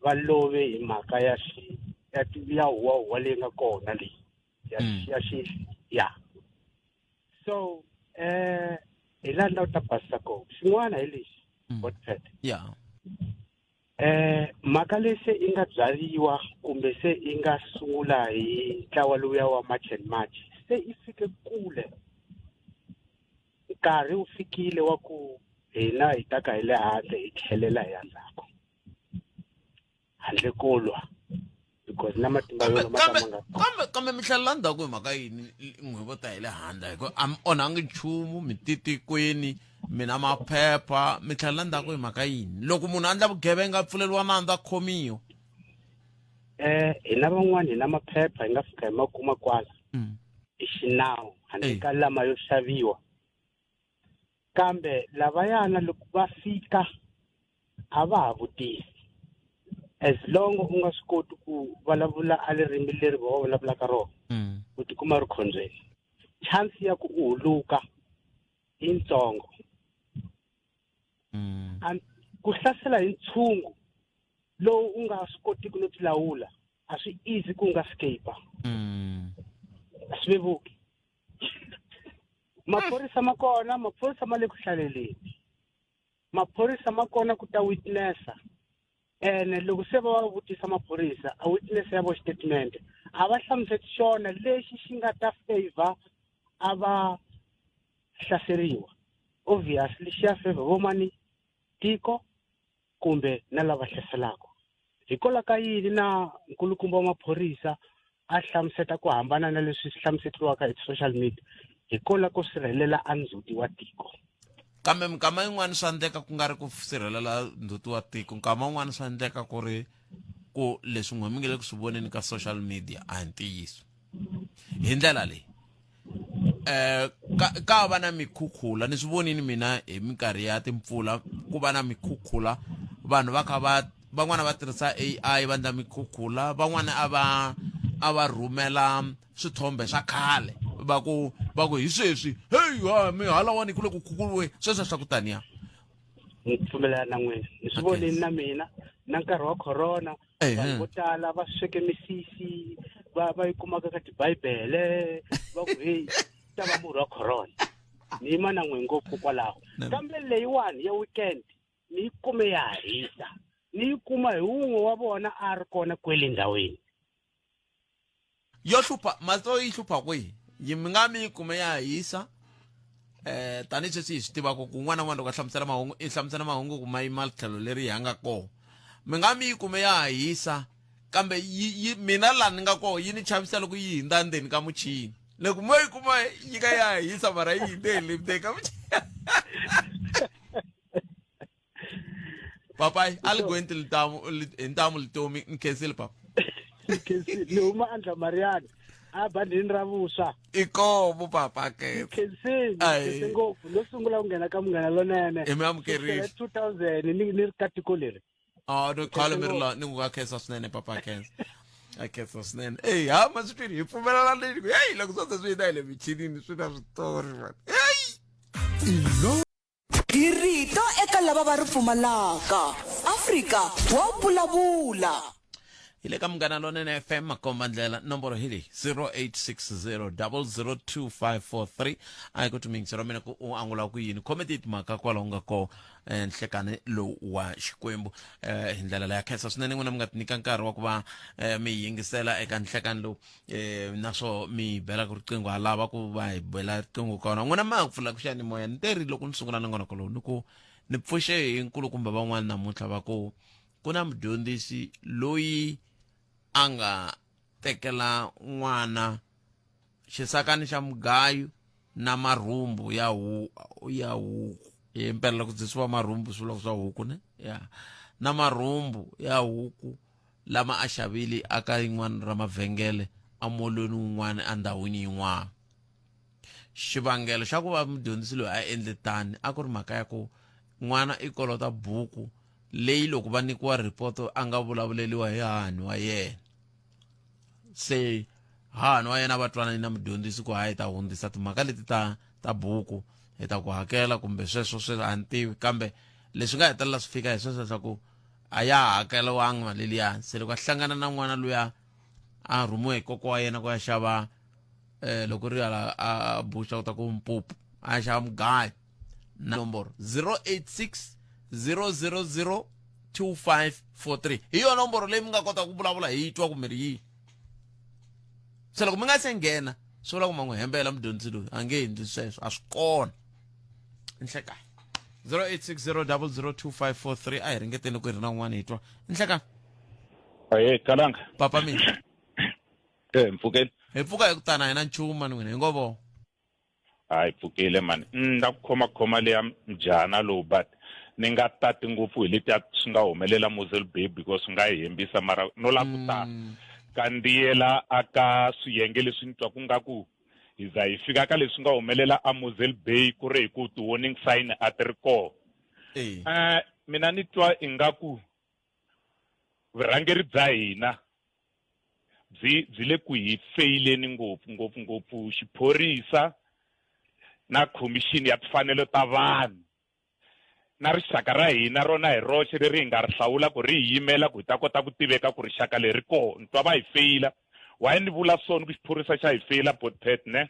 va love hi mhaka ya xi ya ya huwahuwa leyi nga kona leyi ya mm. ya xi ya so eh hi laha ni lava ta basisa kona xin'wana hi lexi mm. Godfred yeah eh mhaka leyi se yi nga byariwa kumbe se yi nga sungula hi ntlawa lowuya wa March and March se yi fike kule nkarhi wu fikile wa ku hina hi ta ka hi le handle hi tlhelela hi ya ndzhaku handle ko lwa because na matimba yona ma ta ma nga kambe kambe mi tlhelela ndzhaku hi mhaka yini n'wi vo ta hi le handle hi ku a mi onhangi nchumu mi titikweni mi na maphepha mi tlhelela ndzhaku hi mhaka yini loko munhu a endla vugevenga a pfuleriwa nandzu a khomiwa eh hina van'wani hi na maphepha hi nga fika hi ma kuma kwala mm. hi xinawu handle ka lama yo xaviwa kambe lavayana loko va fika a va ha vutisi as long u nga swi koti ku vulavula a ririmi leri va vulavulaka rona mm. u tikuma ri khombyeni chance ya ku u huluka i yitsongo mm. ku hlasela hi ntshungu lowu u nga swi kotiki no tilawula a swi easy ku nga escape mm. a swi vevuki maphorisa ma kona maphorisa ma le ku hlaleleni maphorisa ma kona ku ta witnessa ene loko se va va vutisa maphorisa a witness ya vo statement a va hlamuseti xona lexi xi nga ta favor a va hlaseriwa obviously xi ya favor vo mani tiko kumbe na lava hlaselaka hikwalaho ka yini na nkulukumba wa maphorisa a hlamuseta ku hambana na leswi swi hlamusetiwaka hi social media hikwalaho ko sirhelela a ndzhuti wa tiko kambe minkama yin'wana swa endleka ku nga ri ku sirhelela ndzhuti wa tiko nkama wun'wana swa endleka ku ri ku leswi n'we mi nge le ku swi voneni ka social media a hi ntiyiso hi ndlela leyi eh ka, ka va na mikhukhula ni swi vonini mina hi minkarhi ya timpfula ku va na mikhukhula vanhu va kha va van'wana va tirhisa AI va endla mikhukhula van'wana a va a va rhumela swithombe swa khale va ku va ku hi sweswi heyi ha mi halawani ku le ku khukhuriweni sweswo swa ku taniya ni pfumelana na n'wina ni swi vonini na mina na nkarhi wa corona vanhu vo tala va sweke misisi va va yi kumaka ka tibibele va ku heyi ta va murhi wa corona ni yima na n'we ngopfu kwalaho kambe leyiwani ya weekend ni yi kume ya hisa ni yi kuma hi wun'we wa vona a ri kona kwele ndhawini yo hlupha mato yi hlupha kwihi yi mi nga mi yi kume ya hisa eh tanihi sweswi hi swi tivaka ku un'wana na un'wana loko a hlamusela mahungu i hlamusela mahungu ku ma yima tlhelo leri hi nga kona mi nga mi yi kume ya hisa kambe yi, yi mina laha ni nga kona yi ni chavisa loko yi hindza ndzeni ka muchini loko mo yi kuma yi ka ya hisa mara yi hindze hi le ndzeni ka muchini papayi a li gwenti hi ntamu litomi ni khensile papa ni huma andla mariana. A bandini ra vuswa. I komo papa khensa. Khensini, Ayi. khense ngopfu. No sungula ku nghena ka munghana lonene. Hi mi amukerile. Kusukela 2000 ni ni ri ka tiko leri. Oh, no khale mi ri la ni ku khensa swinene papa khensa. A khensa swinene. Ey, ha ma swi twini hi pfumelana leni ku hey loko swo se swi yina hi le michinini swi na switori man. Hey! Hi rito eka lava va ri pfumalaka. Afrika wa vulavula. Hi le ka Munghana Lonene FM makomba ndlela nomboro hi leyi 0860 002543 a hi ku tumingisa ra mina ku u angula ku yini khome ti timhaka kwalaho nga koho eh, nhlekani lowu wa xikwembu eh, hi ndlela leya khensa swinene n'wina mi nga tinyika nkarhi wa ku va eh, mi yingisela eka nhlekani lowu eh naswo mi belaka riqingho ha lava ku va hi bela riqingho kona n'wina ma ha pfulaka xiyanimoya ni teri loko ni sungula nongonoko lowu ni ku ni pfuxe hi nkulukumba van'wana namuntlha va ku ku na mudyondzisi loyi a nga tekela n'wana xisakani xa mugayo na marhumbu ya hu ya huku hi mpela loko dyisiwa marhumbu swi vula swa huku ne ya na marhumbu ya huku lama a xavile aka yin'wana ra mavhengele emolweni wun'wana endhawini yin'wana xivangelo xa ku va mudyondzisi loyi a endle tani a ku ri mhaka ya ku n'wana i kolota buku leyi loko va nyikiwa ripoto a nga vulavuleliwa hi hahani wa yena se hahani wa yena va twanani na mudyondzisi ku hayi ta hundzisa timhaka leti ta ta buku hi ta ku hakela kumbe sweswo swi a ni tivi kambe leswi nga hetelela swi fika hi sweswo swa ku a ya ha hakeriwangi mali liya se loko a hlangana na n'wana luya a rhumiwe hi kokwa wa yena ku ya xava um loko ri hala a buxa ku ta ku mpupu a ya xava mugayo na nomboro 086 000 2543 hi yona nomboro leyi mi nga kota ku vulavula hi twa kumbe ri yihi se loko mi nga se nghena swi vula ku ma n'wi hembela mudyondzisi loyi a nge endli sweswo a swi kona nhlekani 0860002543 a hi ringeteni ku hi ri na un'wana hi twa nhlekani aye kalanga papa mina eh mpfukeni hi pfuka hi ku tana hi na nchumu mani n'wina hi ngo vo hayi pfukile mani nda ku khoma khoma leya mjana lowu but ni nga tati ngopfu hi letiya swi nga humelela Mosel Bay because swi nga hi hembisa mara no la ku ta kandziyela aka swiyenge leswi ni twa ku nga ku hi za hi fika ka leswi nga humelela a Mosel Bay ku ri hi ku ti-warning sign a ti ri kona eh mina ni twa ingaku vurhangeri bya hina byi byi le ku hi feyileni ngopfu ngopfu ngopfu xiphorisa na khomixini ya timfanelo ta vanhu na rixaka ra hina rona hi roxe leri hi nga ri hlawula ku ri hi yimela ku hi ta kota ku tiveka ku rixaka leri koho ni twa va hi feyila why ni vula so ni ku xiphorisa xa hi feyila botpet ne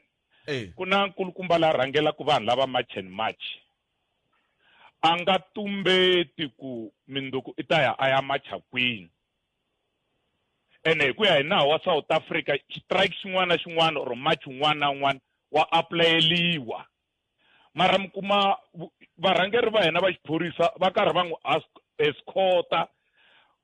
ku na nkulukumba la rhangelaka vanhu lava march and march a nga tumbeti ku minduku i ta ya a ya macha kwini ene hi ku ya hi nawu wa South Africa strike xin'wana na xin'wana or march wun'wana na wun'wana wa apulayeliwa mara mi kuma varhangeri va hina va xiphorisa va karhi va n'wi escort-a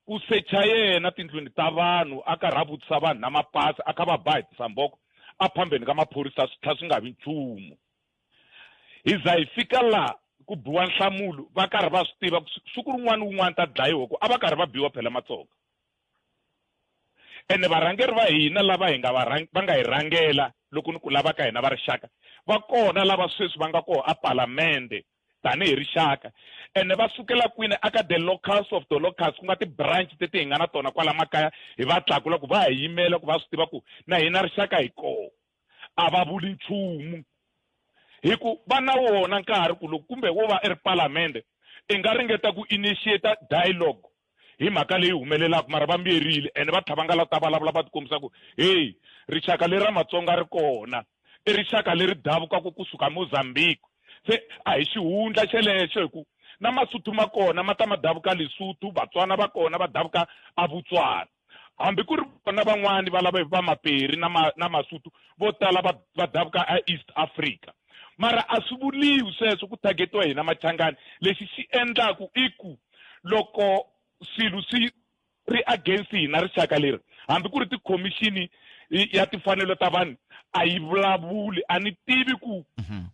ku secha yena tindlwini ta vanhu a karhi a vutisa vanhu na mapasi a kha va ba hi tisamboko a phambeni ka maphorisa swi tlha swi nga vi nchumu hi za hi fika laha ku biwa nhlamulo va karhi va swi tiva ku siku rin'wana wun'wana ta dlayiwa ku a va karhi va biwa phela matsonga ene varhangeri va hina lava hi nga va va nga hi rhangela loko ni ku lava ka hina va rixaka va kona lava sweswi va nga kona a palamende tanihi rixaka ene va sukela kwini aka the locals of the locals ku nga ti-branch teti hi nga na tona kwala makaya hi va tlakula ku va hi yimela ku va swi tiva ku na hina rixaka hi kona a va vuli nchumu hi ku va na wona nkarhi ku loko kumbe wo va i ri palamende i nga ringeta ku initiate dialogue hi mhaka leyi humelelaka mara va miyerile ene va tlha va nga la ta vulavula va tikombisa ku heyi rixaka leri ra matsonga ri kona i rixaka leri davukaka kusuka Mozambique se a hi xihundla xelexo hi ku na masuthu ma kona ma ta ma davuka Lesotho Vatswana va kona va davuka a Botswana hambi ku ri vona van'wani va lava va maperi na ma na masuthu vo tala va va davuka a East Africa mara a swi vuliwi sweswo ku targetiwa hina machangani lexi xi endlaku i ku loko swilo swi ri against hina rixaka leri hambi ku ri tikhomixini ya timfanelo ta vanhu a yi vulavuli a ni tivi ku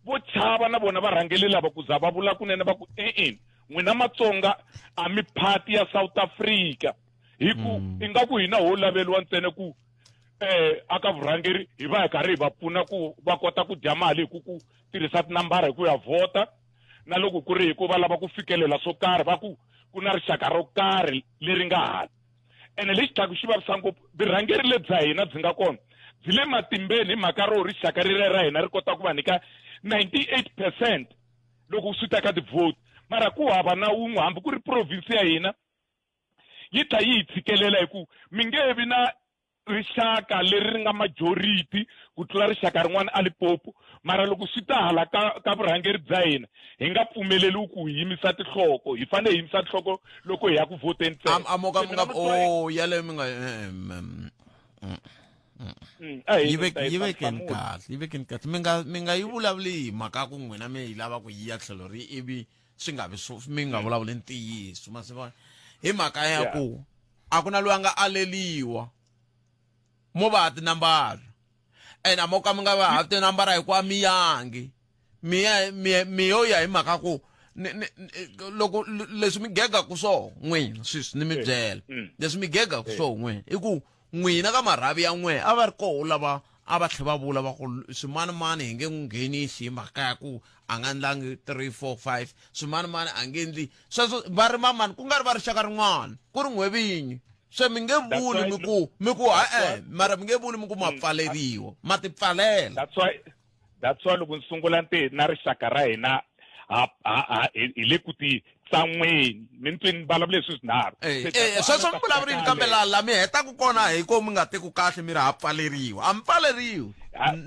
vo chava na vona varhangeli lava ku za va vula kunene va ku e-e n'wina matsonga a mi phati ya South Africa hi ku ingaku hina ho laveliwa ntsena ku eh aka vurhangeri hi va hi karhi hi va pfuna ku va kota ku dya mali hi ku ku tirhisa tinambara hi ku ya vhota na loko ku ri hi ku va lava ku fikelela swo karhi va ku ku na rixaka ro karhi leri nga hala ene lexi tlhaku xi vavisa ngopfu vurhangeri lebya hina byi nga kona byi le matimbeni hi mhaka ro rixaka ri ra hina ri kota ku va nyika 98 percent loko swi ta ka ti-vote mara ku hava na wun'we hambi ku ri province ya hina yi tlha yi hi tshikelela hi ku mi nge vi na rixaka leri ri nga majority ku tlula rixaka rin'wana a Limpopo mara loko swi ta hala ka ka vurhangeri bya hina hi nga pfumeleriwi ku hi yimisa tinhloko hi fanele hi yimisa tinhloko loko hi ya ku vhoteni ntsena a mo ka mi nga o yaleyo mi nga a hi yi mi ta yi yi vekeni hlamula. kahle yi vekeni kahle mi nga mi nga yi vulavuli hi mhaka ya ku n'wina mi yi lava ku yi ya tlhelo ri ivi swi nga vi swo mi nga vulavuli ntiyiso ma swi vona hi mhaka ya ku a ku na loyi a nga aleliwa mo va ha tinambara and a mo ka mi nga va ha tinambara hi ku a mi yangi mi ya mi mi yo ya hi mhaka ku ni- ni- ni- loko leswi mi gegaku swo n'wina sweswi ni mi byela leswi mi gegaku swo n'wina i ku n'wina ka marhavi ya n'we a va ri koho lava a va tlhe va vula va ku swimanimani hi nge n'wi nghenisi hi mhaka ya ku a nga ndlangi 3 4 5 swimanimani a nge ndli sweswo va ri mamani ku nga ri va rixaka rin'wana ku ri n'we vinyi se mi nge vuli mi ku mi ku e-e mara mi nge vuli mi ku ma pfaleriwa ma ti pfalela that's why that's why loko ni sungula ni te na rixaka ra hina ha ha ha hi hi le ku ti tsan'weni mi ni twe ni vulavula leswi swinharhu Eh, Se eh, that's why a sweswo ni mi ta fika vulavurini kambe kale. laha la mi hetaka kona hi ko mi nga teku kahle mi ri ha pfaleriwa a mi pfaleriwi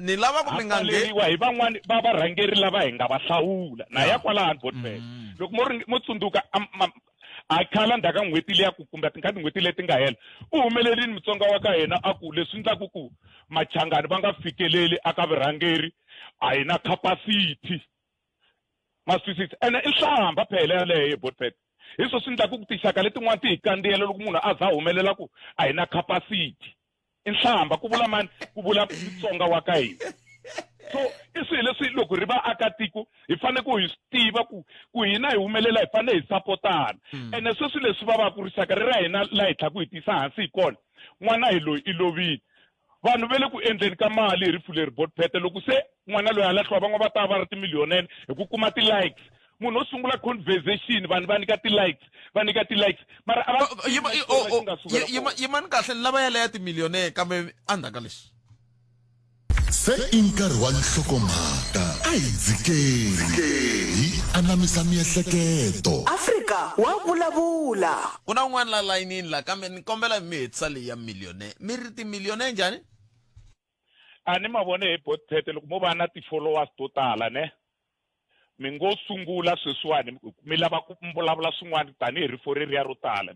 ni lava ku ha mi nga nge pfaleriwa hi van'wani va varhangeri lava hi nga va hlawula na ya kwalano botfed loko mo ri mo tsundzuka a khala ndzhaku ka n'hweti liya ku kumbe ka tin'hweti leti nga hela u humelerini mutsonga wa ka hina a ku leswi endlaku ku machangani va nga fikeleli aka vurhangeri a hi na capacity ma swi twisisa ene i nhlamba phela yaleyo botfed hi swo swi endlaku ku tinxaka letin'wana ti hi kandziyela loko munhu a za a humelela ku a hi na capacity i nhlamba ku vula mani ku vula mutsonga wa ka hina so i swilo leswi loko ri vaakatiko hi fanele ku hi swi tiva ku ku hina hi humelela hi fanele hi sapotana ene sweswi leswi va va ku rixaka ri ra hina la hi tlhaka hi tisa hansi hi kona n'wana hi loyi i lovile vanhu va le ku endleni ka mali hi rifu leri botpete loko se n'wana loyi a lahliwa van'wana va ta va ri timiliyonene hi ku kuma ti-likes munhu wo sungula conversation vanhu va nyika ti-likes va nyika ti-likes mara a va Yima- i- oh, oh, yimani kahle ni lava yaleya timiliyonere kambe endzhaku ka leswi Se i nkarhi wa nhlokomhaka a hi dzikeni hi anamisa miehleketo. Afrika wa vulavula. Ku na un'wana la layinini la kambe ni kombela mi hetisa leyi ya millionaire mi ri timillionaire njhani? A ni ma vone hi botete loko mo va na ti-followers to tala ne mi ngo sungula sweswiwani mi lava ku vulavula swin'wana tanihi rifo reriya ro tala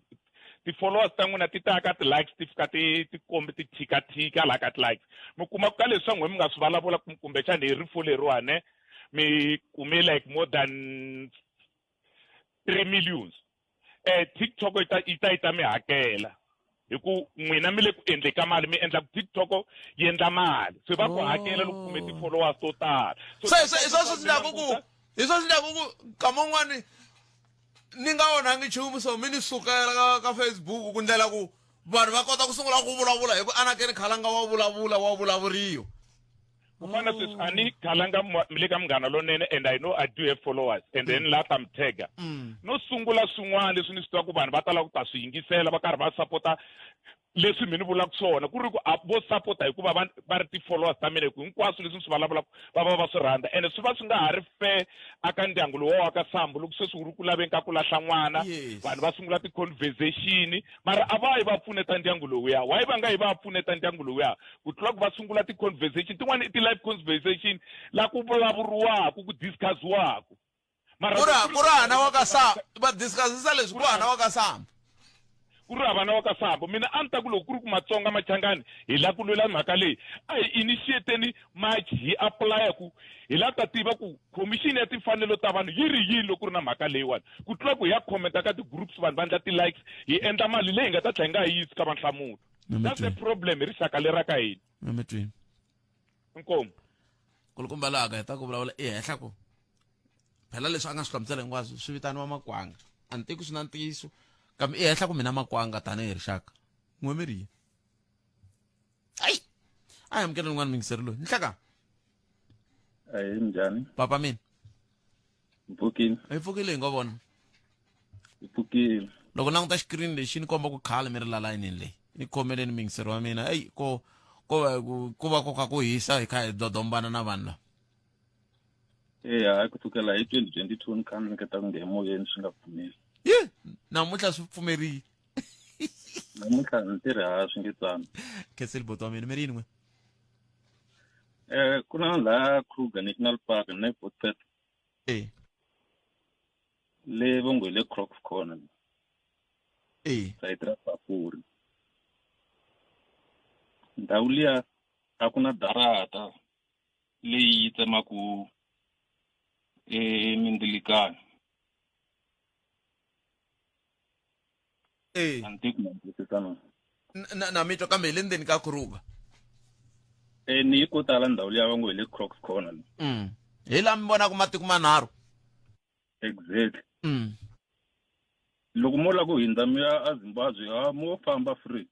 ti-followers ta n'wina ti ta ka ti-likes ti fika ti ti kombi ti thikathika laha ka ti-likes mi kuma ka leswi swa n'wina mi nga swi vulavula kumbexana hi rifo leriwani mi kume like more than 3 millions eh TikTok yi ta yi ta yi ta mi hakela hi ku n'wina mi le ku endle ka mali mi endla ku TikTok yi endla mali se va ku hakela loko kume ti-followers to tala se se hi swona swi endlaku ku hi swona swi endlaku ku nkama wun'wani ni nga onhangi nchumu so mi ni sukela ka ka Facebook ku ndlela ku vanhu va kota ku sungula ku vulavula hi ku anakeni khalanga wa vulavula wa vulavuriwa ku fana sweswi a ni khalanga mi le ka munghana lonene and I know I do have followers and then la ta mi tagga no sungula swin'wana leswi ni swi tivaka ku vanhu va tala ku ta swi yingisela va karhi va sapota leswi mi ni vulaka swona ku ri ku a vo sapota hikuva va va ri ti-followers ta mina hi ku hinkwaswo leswi ni swi vulavulaka va va va swi rhandza ene swi va swi nga ha ri fair aka ndyangu lowa wa ka sambu loko sweswi wu ri ku laveni ka ku lahla n'wana vanhu va sungula ti-conversation mara a va yi va pfuneta ndyangu lowuya why va nga yi va pfuneta ndyangu lowuya ku tlula ku va sungula ti-conversation tin'wani i ti-live conversation la ku vulavuriwaka ku discussiwaka mara ku ri ku ri hana wa ka sa va discussisa leswi ku hana wa ka samba ku ri hava na wa ka sambo mina a ni ta ku loko ku ri ku matsonga machangani hi la ku lwela mhaka leyi a hi initiateni march hi apulaya ku hi la ta tiva ku khomixini ya timfanelo ta vanhu yi ri yini loko ku ri na mhaka leyiwani ku tlula ku hi ya commenta ka ti-groups vanhu va endla ti-likes hi endla mali leyi hi nga ta tlhela hi nga yi yisi ka vanhlamulo that's the problem hi rixaka lera ka hina emitwini inkomu kulukumba laha ka heta ku vulavula i henhla ku phela leswi a nga swi hlamusela hinkwaswo swi vitaniwa makwanga a ni tiki swi na ntiyiso kambe i henhla ku mina makwanga tanihi rixaka n'we mi ri yini ayi A hi amukele un'wana muyingiseri loyi. Nhleka. Ahee, minjhani? Papa mina. Mpfukile. Hi pfukile hi ngo vona. Hi pfukile. Loko languta xikirini lexi ni komba ku khale mi ri la layinini leyi. Ni khomeleni muyingiseri wa mina. Eyi ko ko va ku va ku kha ku hisa hi kha hi dodombana na vanhu lava. Eya, hayi kusukela hi 2022 ni kha ni ringeta ku nghena emoyeni swi nga pfumeli. Ye, namuntlha swi pfumerile. Namuntlha ni tirhe ha swi nge tsani. Khensile buti wa mina, mi ri yini n'we? Eh, ku na laha Kruger National Park ne Botpet. Eh. Le va ngo hi le Crocs Corner. Eh. Sayiti ra Phafuri. Ndhawu liya a ku na darata leyi yi tsemaka e mindzilikano. Eh. A ni tivi ku ma twisisa na. Na, na mi twa kambe hi le ndzeni ka Kruger. Eh ni yi ko tala ndhawu liya va ngo hi le Crocs Corner. Hi laha mi vonaka matiko manharhu. Exactly. Loko mo lava ku hundza mi ya a Zimbabwe ha mo famba free.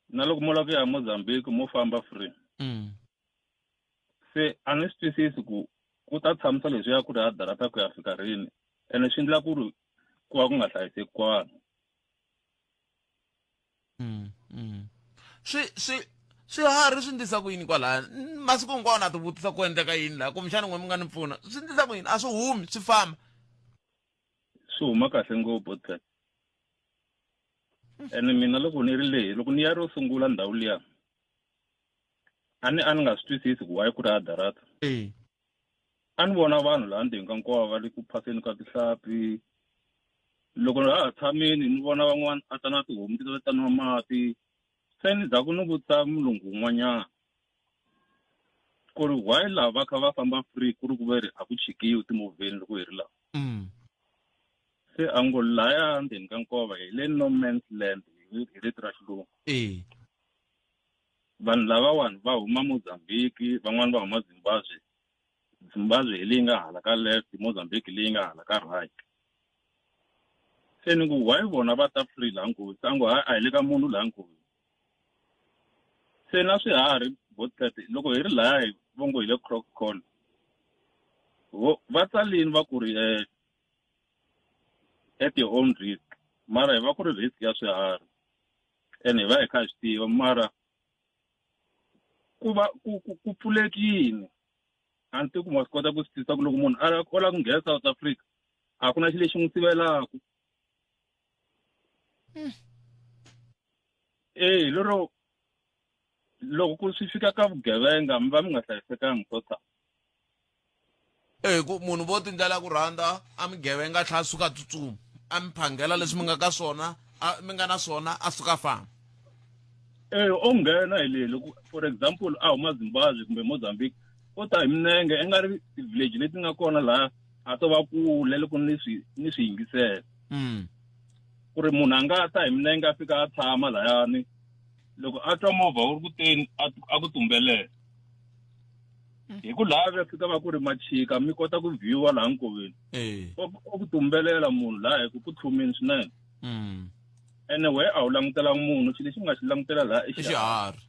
Na loko mo lava ku ya Mozambique mo famba free. Se a ni swi twisisi ku ku ta tshamisa leswiya ku ri ha darata ku ya fika rini ene swi endla ku ri ku va ku nga hlayiseki kwala. Swi swi swiharhi swi ndlisa ku yini kwalaya? Masiku hinkwawo na ti vutisa ku endleka yini laha, kumbexana n'we mi nga ni pfuna. Swi ndlisa ku yini? A swi humi swi famba. Swi huma kahle ngopfu Botpet. Ene mina loko ni ri leyi loko ni ya ro sungula ndhawu liya a ni a ni nga swi twisisi ku why ku ri ha darata. A ni vona vanhu laha ndzeni ka nkova va ri ku phaseni ka tihlampfi. Loko ha ha tshamile ni vona van'wana a ta na tihomu ti ta ta nwa mati. Se ni za ku ni vutisa mulungu un'wanyana ku ri why lava va kha va famba free ku ri ku ve ri a ku chikiwi timovheni loko hi ri laha. Se a ngo laya ndzeni ka nkova hi le no man's land hi rito ra xilungu. Vanhu lavawani va huma Mozambique, van'wani va huma Zimbabwe. Zimbabwe hi leyi nga hala ka left, Mozambique leyi nga hala ka right. Se ni ku why vona va ta free laha nkoveni? Se a ngo hayi a hi le ka munhu laha nkoveni. Se na swiharhi Botpet loko hi ri laya hi vo ngo hi le Croc Corner. Vo va tsalini va ku ri at your own risk. Mara hi va ku ri risk ya swiharhi. Ene hi va hi kha hi swi tiva mara ku va ku ku ku pfulekile. A ni tivi ku ma swi kota ku swi twisisa ku loko munhu a o lava ku nghena South Africa a ku na xilo lexi n'wi sivelaka. Eh lero loko ku swi fika ka vugevenga mi va mi nga hlayisekanga swo tala. Eh ku munhu vo tindlela ku rhandza a mi gevenga tlha a suka tsutsuma a mi phangela leswi mi nga ka swona a mi nga na swona a suka famba. Eh o nghena hi le loko for example a huma Zimbabwe kumbe Mozambique o ta hi minenge i nga ri ti-village leti nga kona laha a to va kule loko ni swi ni swi yingisela. Ku ri munhu a nga ta hi minenge a fika a tshama layani loko a twa movha wu ri ku teni a ku tumbelela. Hi ku laha va fika va ku ri machika mi kota ku viewa laha nkoveni. O ku tumbelela munhu laha hi ku ku tlhumini swinene. Ene we a wu langutela munhu xilo lexi u nga xi langutela laha i xiharhi.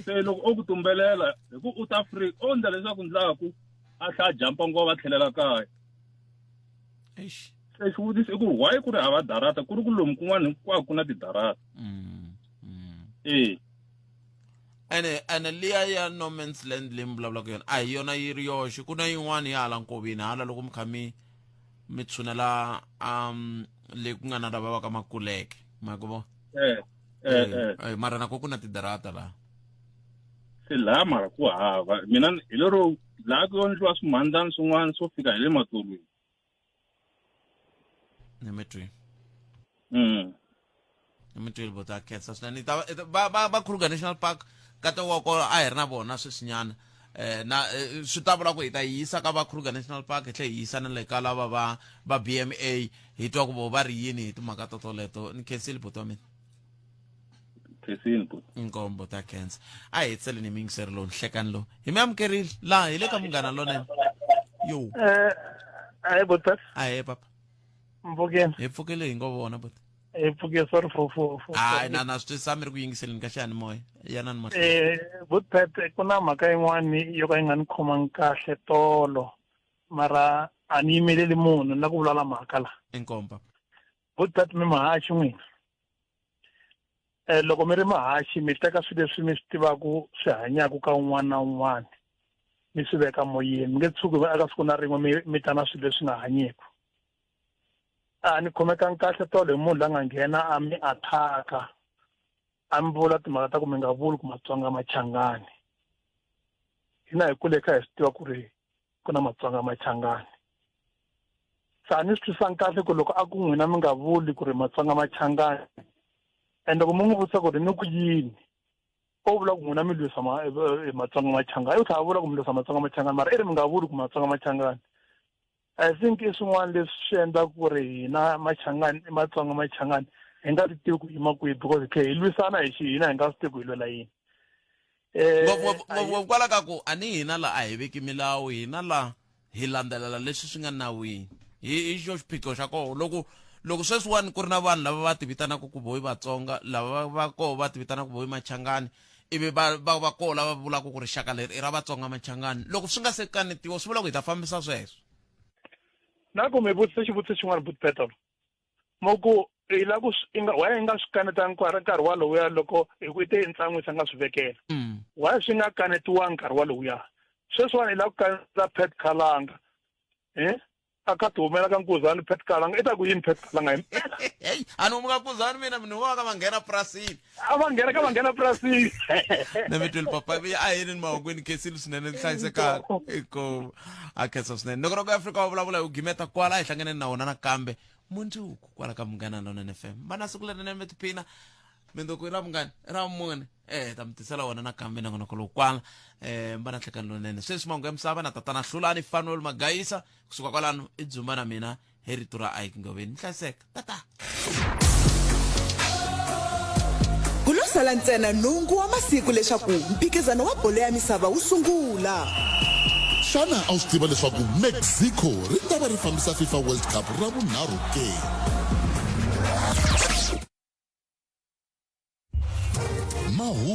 Se loko o ku tumbelela hi ku u ta free o endla leswaku ndlaku a tlha a jumpa ngova a tlhelela kaya. Eish. Se xivutiso i ku why ku ri hava darata ku ri ku lomu kun'wana hinkwako ku na tidarata. Ene ene liya ya no man's land leyi mi vulavulaka yona a hi yona yi ri yoxe ku na yin'wana ya hala nkoveni hala loko mi kha mi mi tshunela le ku nga na lava va ka Makuleke ma ku vona? Mara nako ku na tidarata laha. Se laha mara ku hava mina hi lero laha ku endliwa swimhandzani swin'wana swo fika hi le matsolweni. Ni mi twile. Ni mi twile bo ta khensa swinene. Ni ta va va va Kruger National Park nkateko wa kona a hi ri na vona sweswinyana. Na swi ta vula ku hi ta yi yisa ka va Kruger National Park hi tlhela hi yisa na le ka lava va va BMA hi twa ku vo va ri yini hi timhaka to toleto. Ni khensile buti wa mina. Khensile buti. Inkombo ta khensa. A hi hetisele ni miyingiseri lowu nhlekani lowu. Hi mi amukerile laha hi le ka Munghana Lonene. Yo. Ahee buti. Ahee papa. Mpfukeni. Hi pfukile hi ngo vona buti. Hi pfuke sorry for Hayi, na na swi twisisa mi ri ku yingiseleni ka xiyanimoya. Yanani mahlweni. Butpet ku na mhaka yin'wani yo ka yi nga ni khomangi kahle tolo mara a ni yimeleli munhu ni la ku vulavula mhaka la. Inkomu papa. Butpet mi mahaxi n'wina. Loko mi ri mahaxi mi teka swilo leswi mi swi tivaku swi hanyaka ka un'wana na un'wana mi swi veka moyeni mi nge tshuki eka siku na rin'we mi ta na swilo leswi nga hanyiki. A ni khomekangi kahle tolo hi munhu la nga nghena a mi attack-a a mi vula timhaka ta ku mi nga vuli ku Matsonga Machangani. Hina hi kule hi kha hi swi tiva ku ri ku na Matsonga Machangani. Se a ni swi twisisangi kahle ku loko a ku n'wina mi nga vuli ku ri Matsonga Machangani and loko mi n'wi vutisa ku ri ni ku yini o vula ku n'wina mi lwisa Matsonga Machangani u tlhela a vula ku mi lwisa Matsonga Machangani mara i ri mi nga vuli ku Matsonga Machangani. I think i swin'wana leswi swi endlaka ku ri hina Machangani i Matsonga Machangani hi nga ti tivi ku yima kwihi because hi tlhela hi lwisana hi xihina hi nga swi tivi ku hi lwela yini. Ngopfungopfu kwala ka ku a ni hina la a hi veki milawu hina la hi landzelela leswi swi nga nawini hi xo xiphiqo xa koho loko loko sweswiwani ku ri na vanhu lava va ti vitanaka ku vo i Vatsonga lava va koho va ti vitanaka ku vo i Machangani ivi va va va koho lava vulaka ku rixaka leri i ra Vatsonga Machangani loko swi nga se kanetiwa swi vula ku hi ta fambisa sweswo. Na ku mi vutisa xivutiso xin'wana buti Petro mo ku i la ku i nga why i nga swi kanetanga nkarhi nkarhi walowuya loko hi ku i te i ntsan'wisa nga swi vekela why swi nga kanetiwanga nkarhi walowuya sweswiwani i la ku kaneta Pat Khalanga a kha ti humela ka Nkuzani Pat Kalanga i ta ku yini Pat Kalanga hi mpela heyi a ni humi ka Nkuzani mina mi ni huma ka Manghena purasini a va nghena ka Manghena purasini na mi tweli papa vi a yini ni mahungwini khensile swinene ni hlayisekaka inkomu a khensa swinene nongonoko ya Afrika wa vulavula hi ku gimeta kwala hi hlanganeni na wona nakambe mundzuku kwala ka Munghana Lonene FM va na siku lerinene mi tiphina mindzuku i ra vungani i ra vumune eh ta mi tisela wona nakambe nongonoko lowu kwala eh va na nhlekani lowunene sweswi mahungu ya misava na tatana Hlulani Fanuel Magayisa kusuka kwalano i dzumba na mina hi rito ra Ike Ngoveni mi hlayiseka tata. Ku lo sala ntsena nhungu wa masiku leswaku mphikizano wa bolo ya misava wu sungula. Xana a wu swi tiva leswaku Mexico ri ta va ri fambisa FIFA World Cup ra vunharhu ke? Mahungu.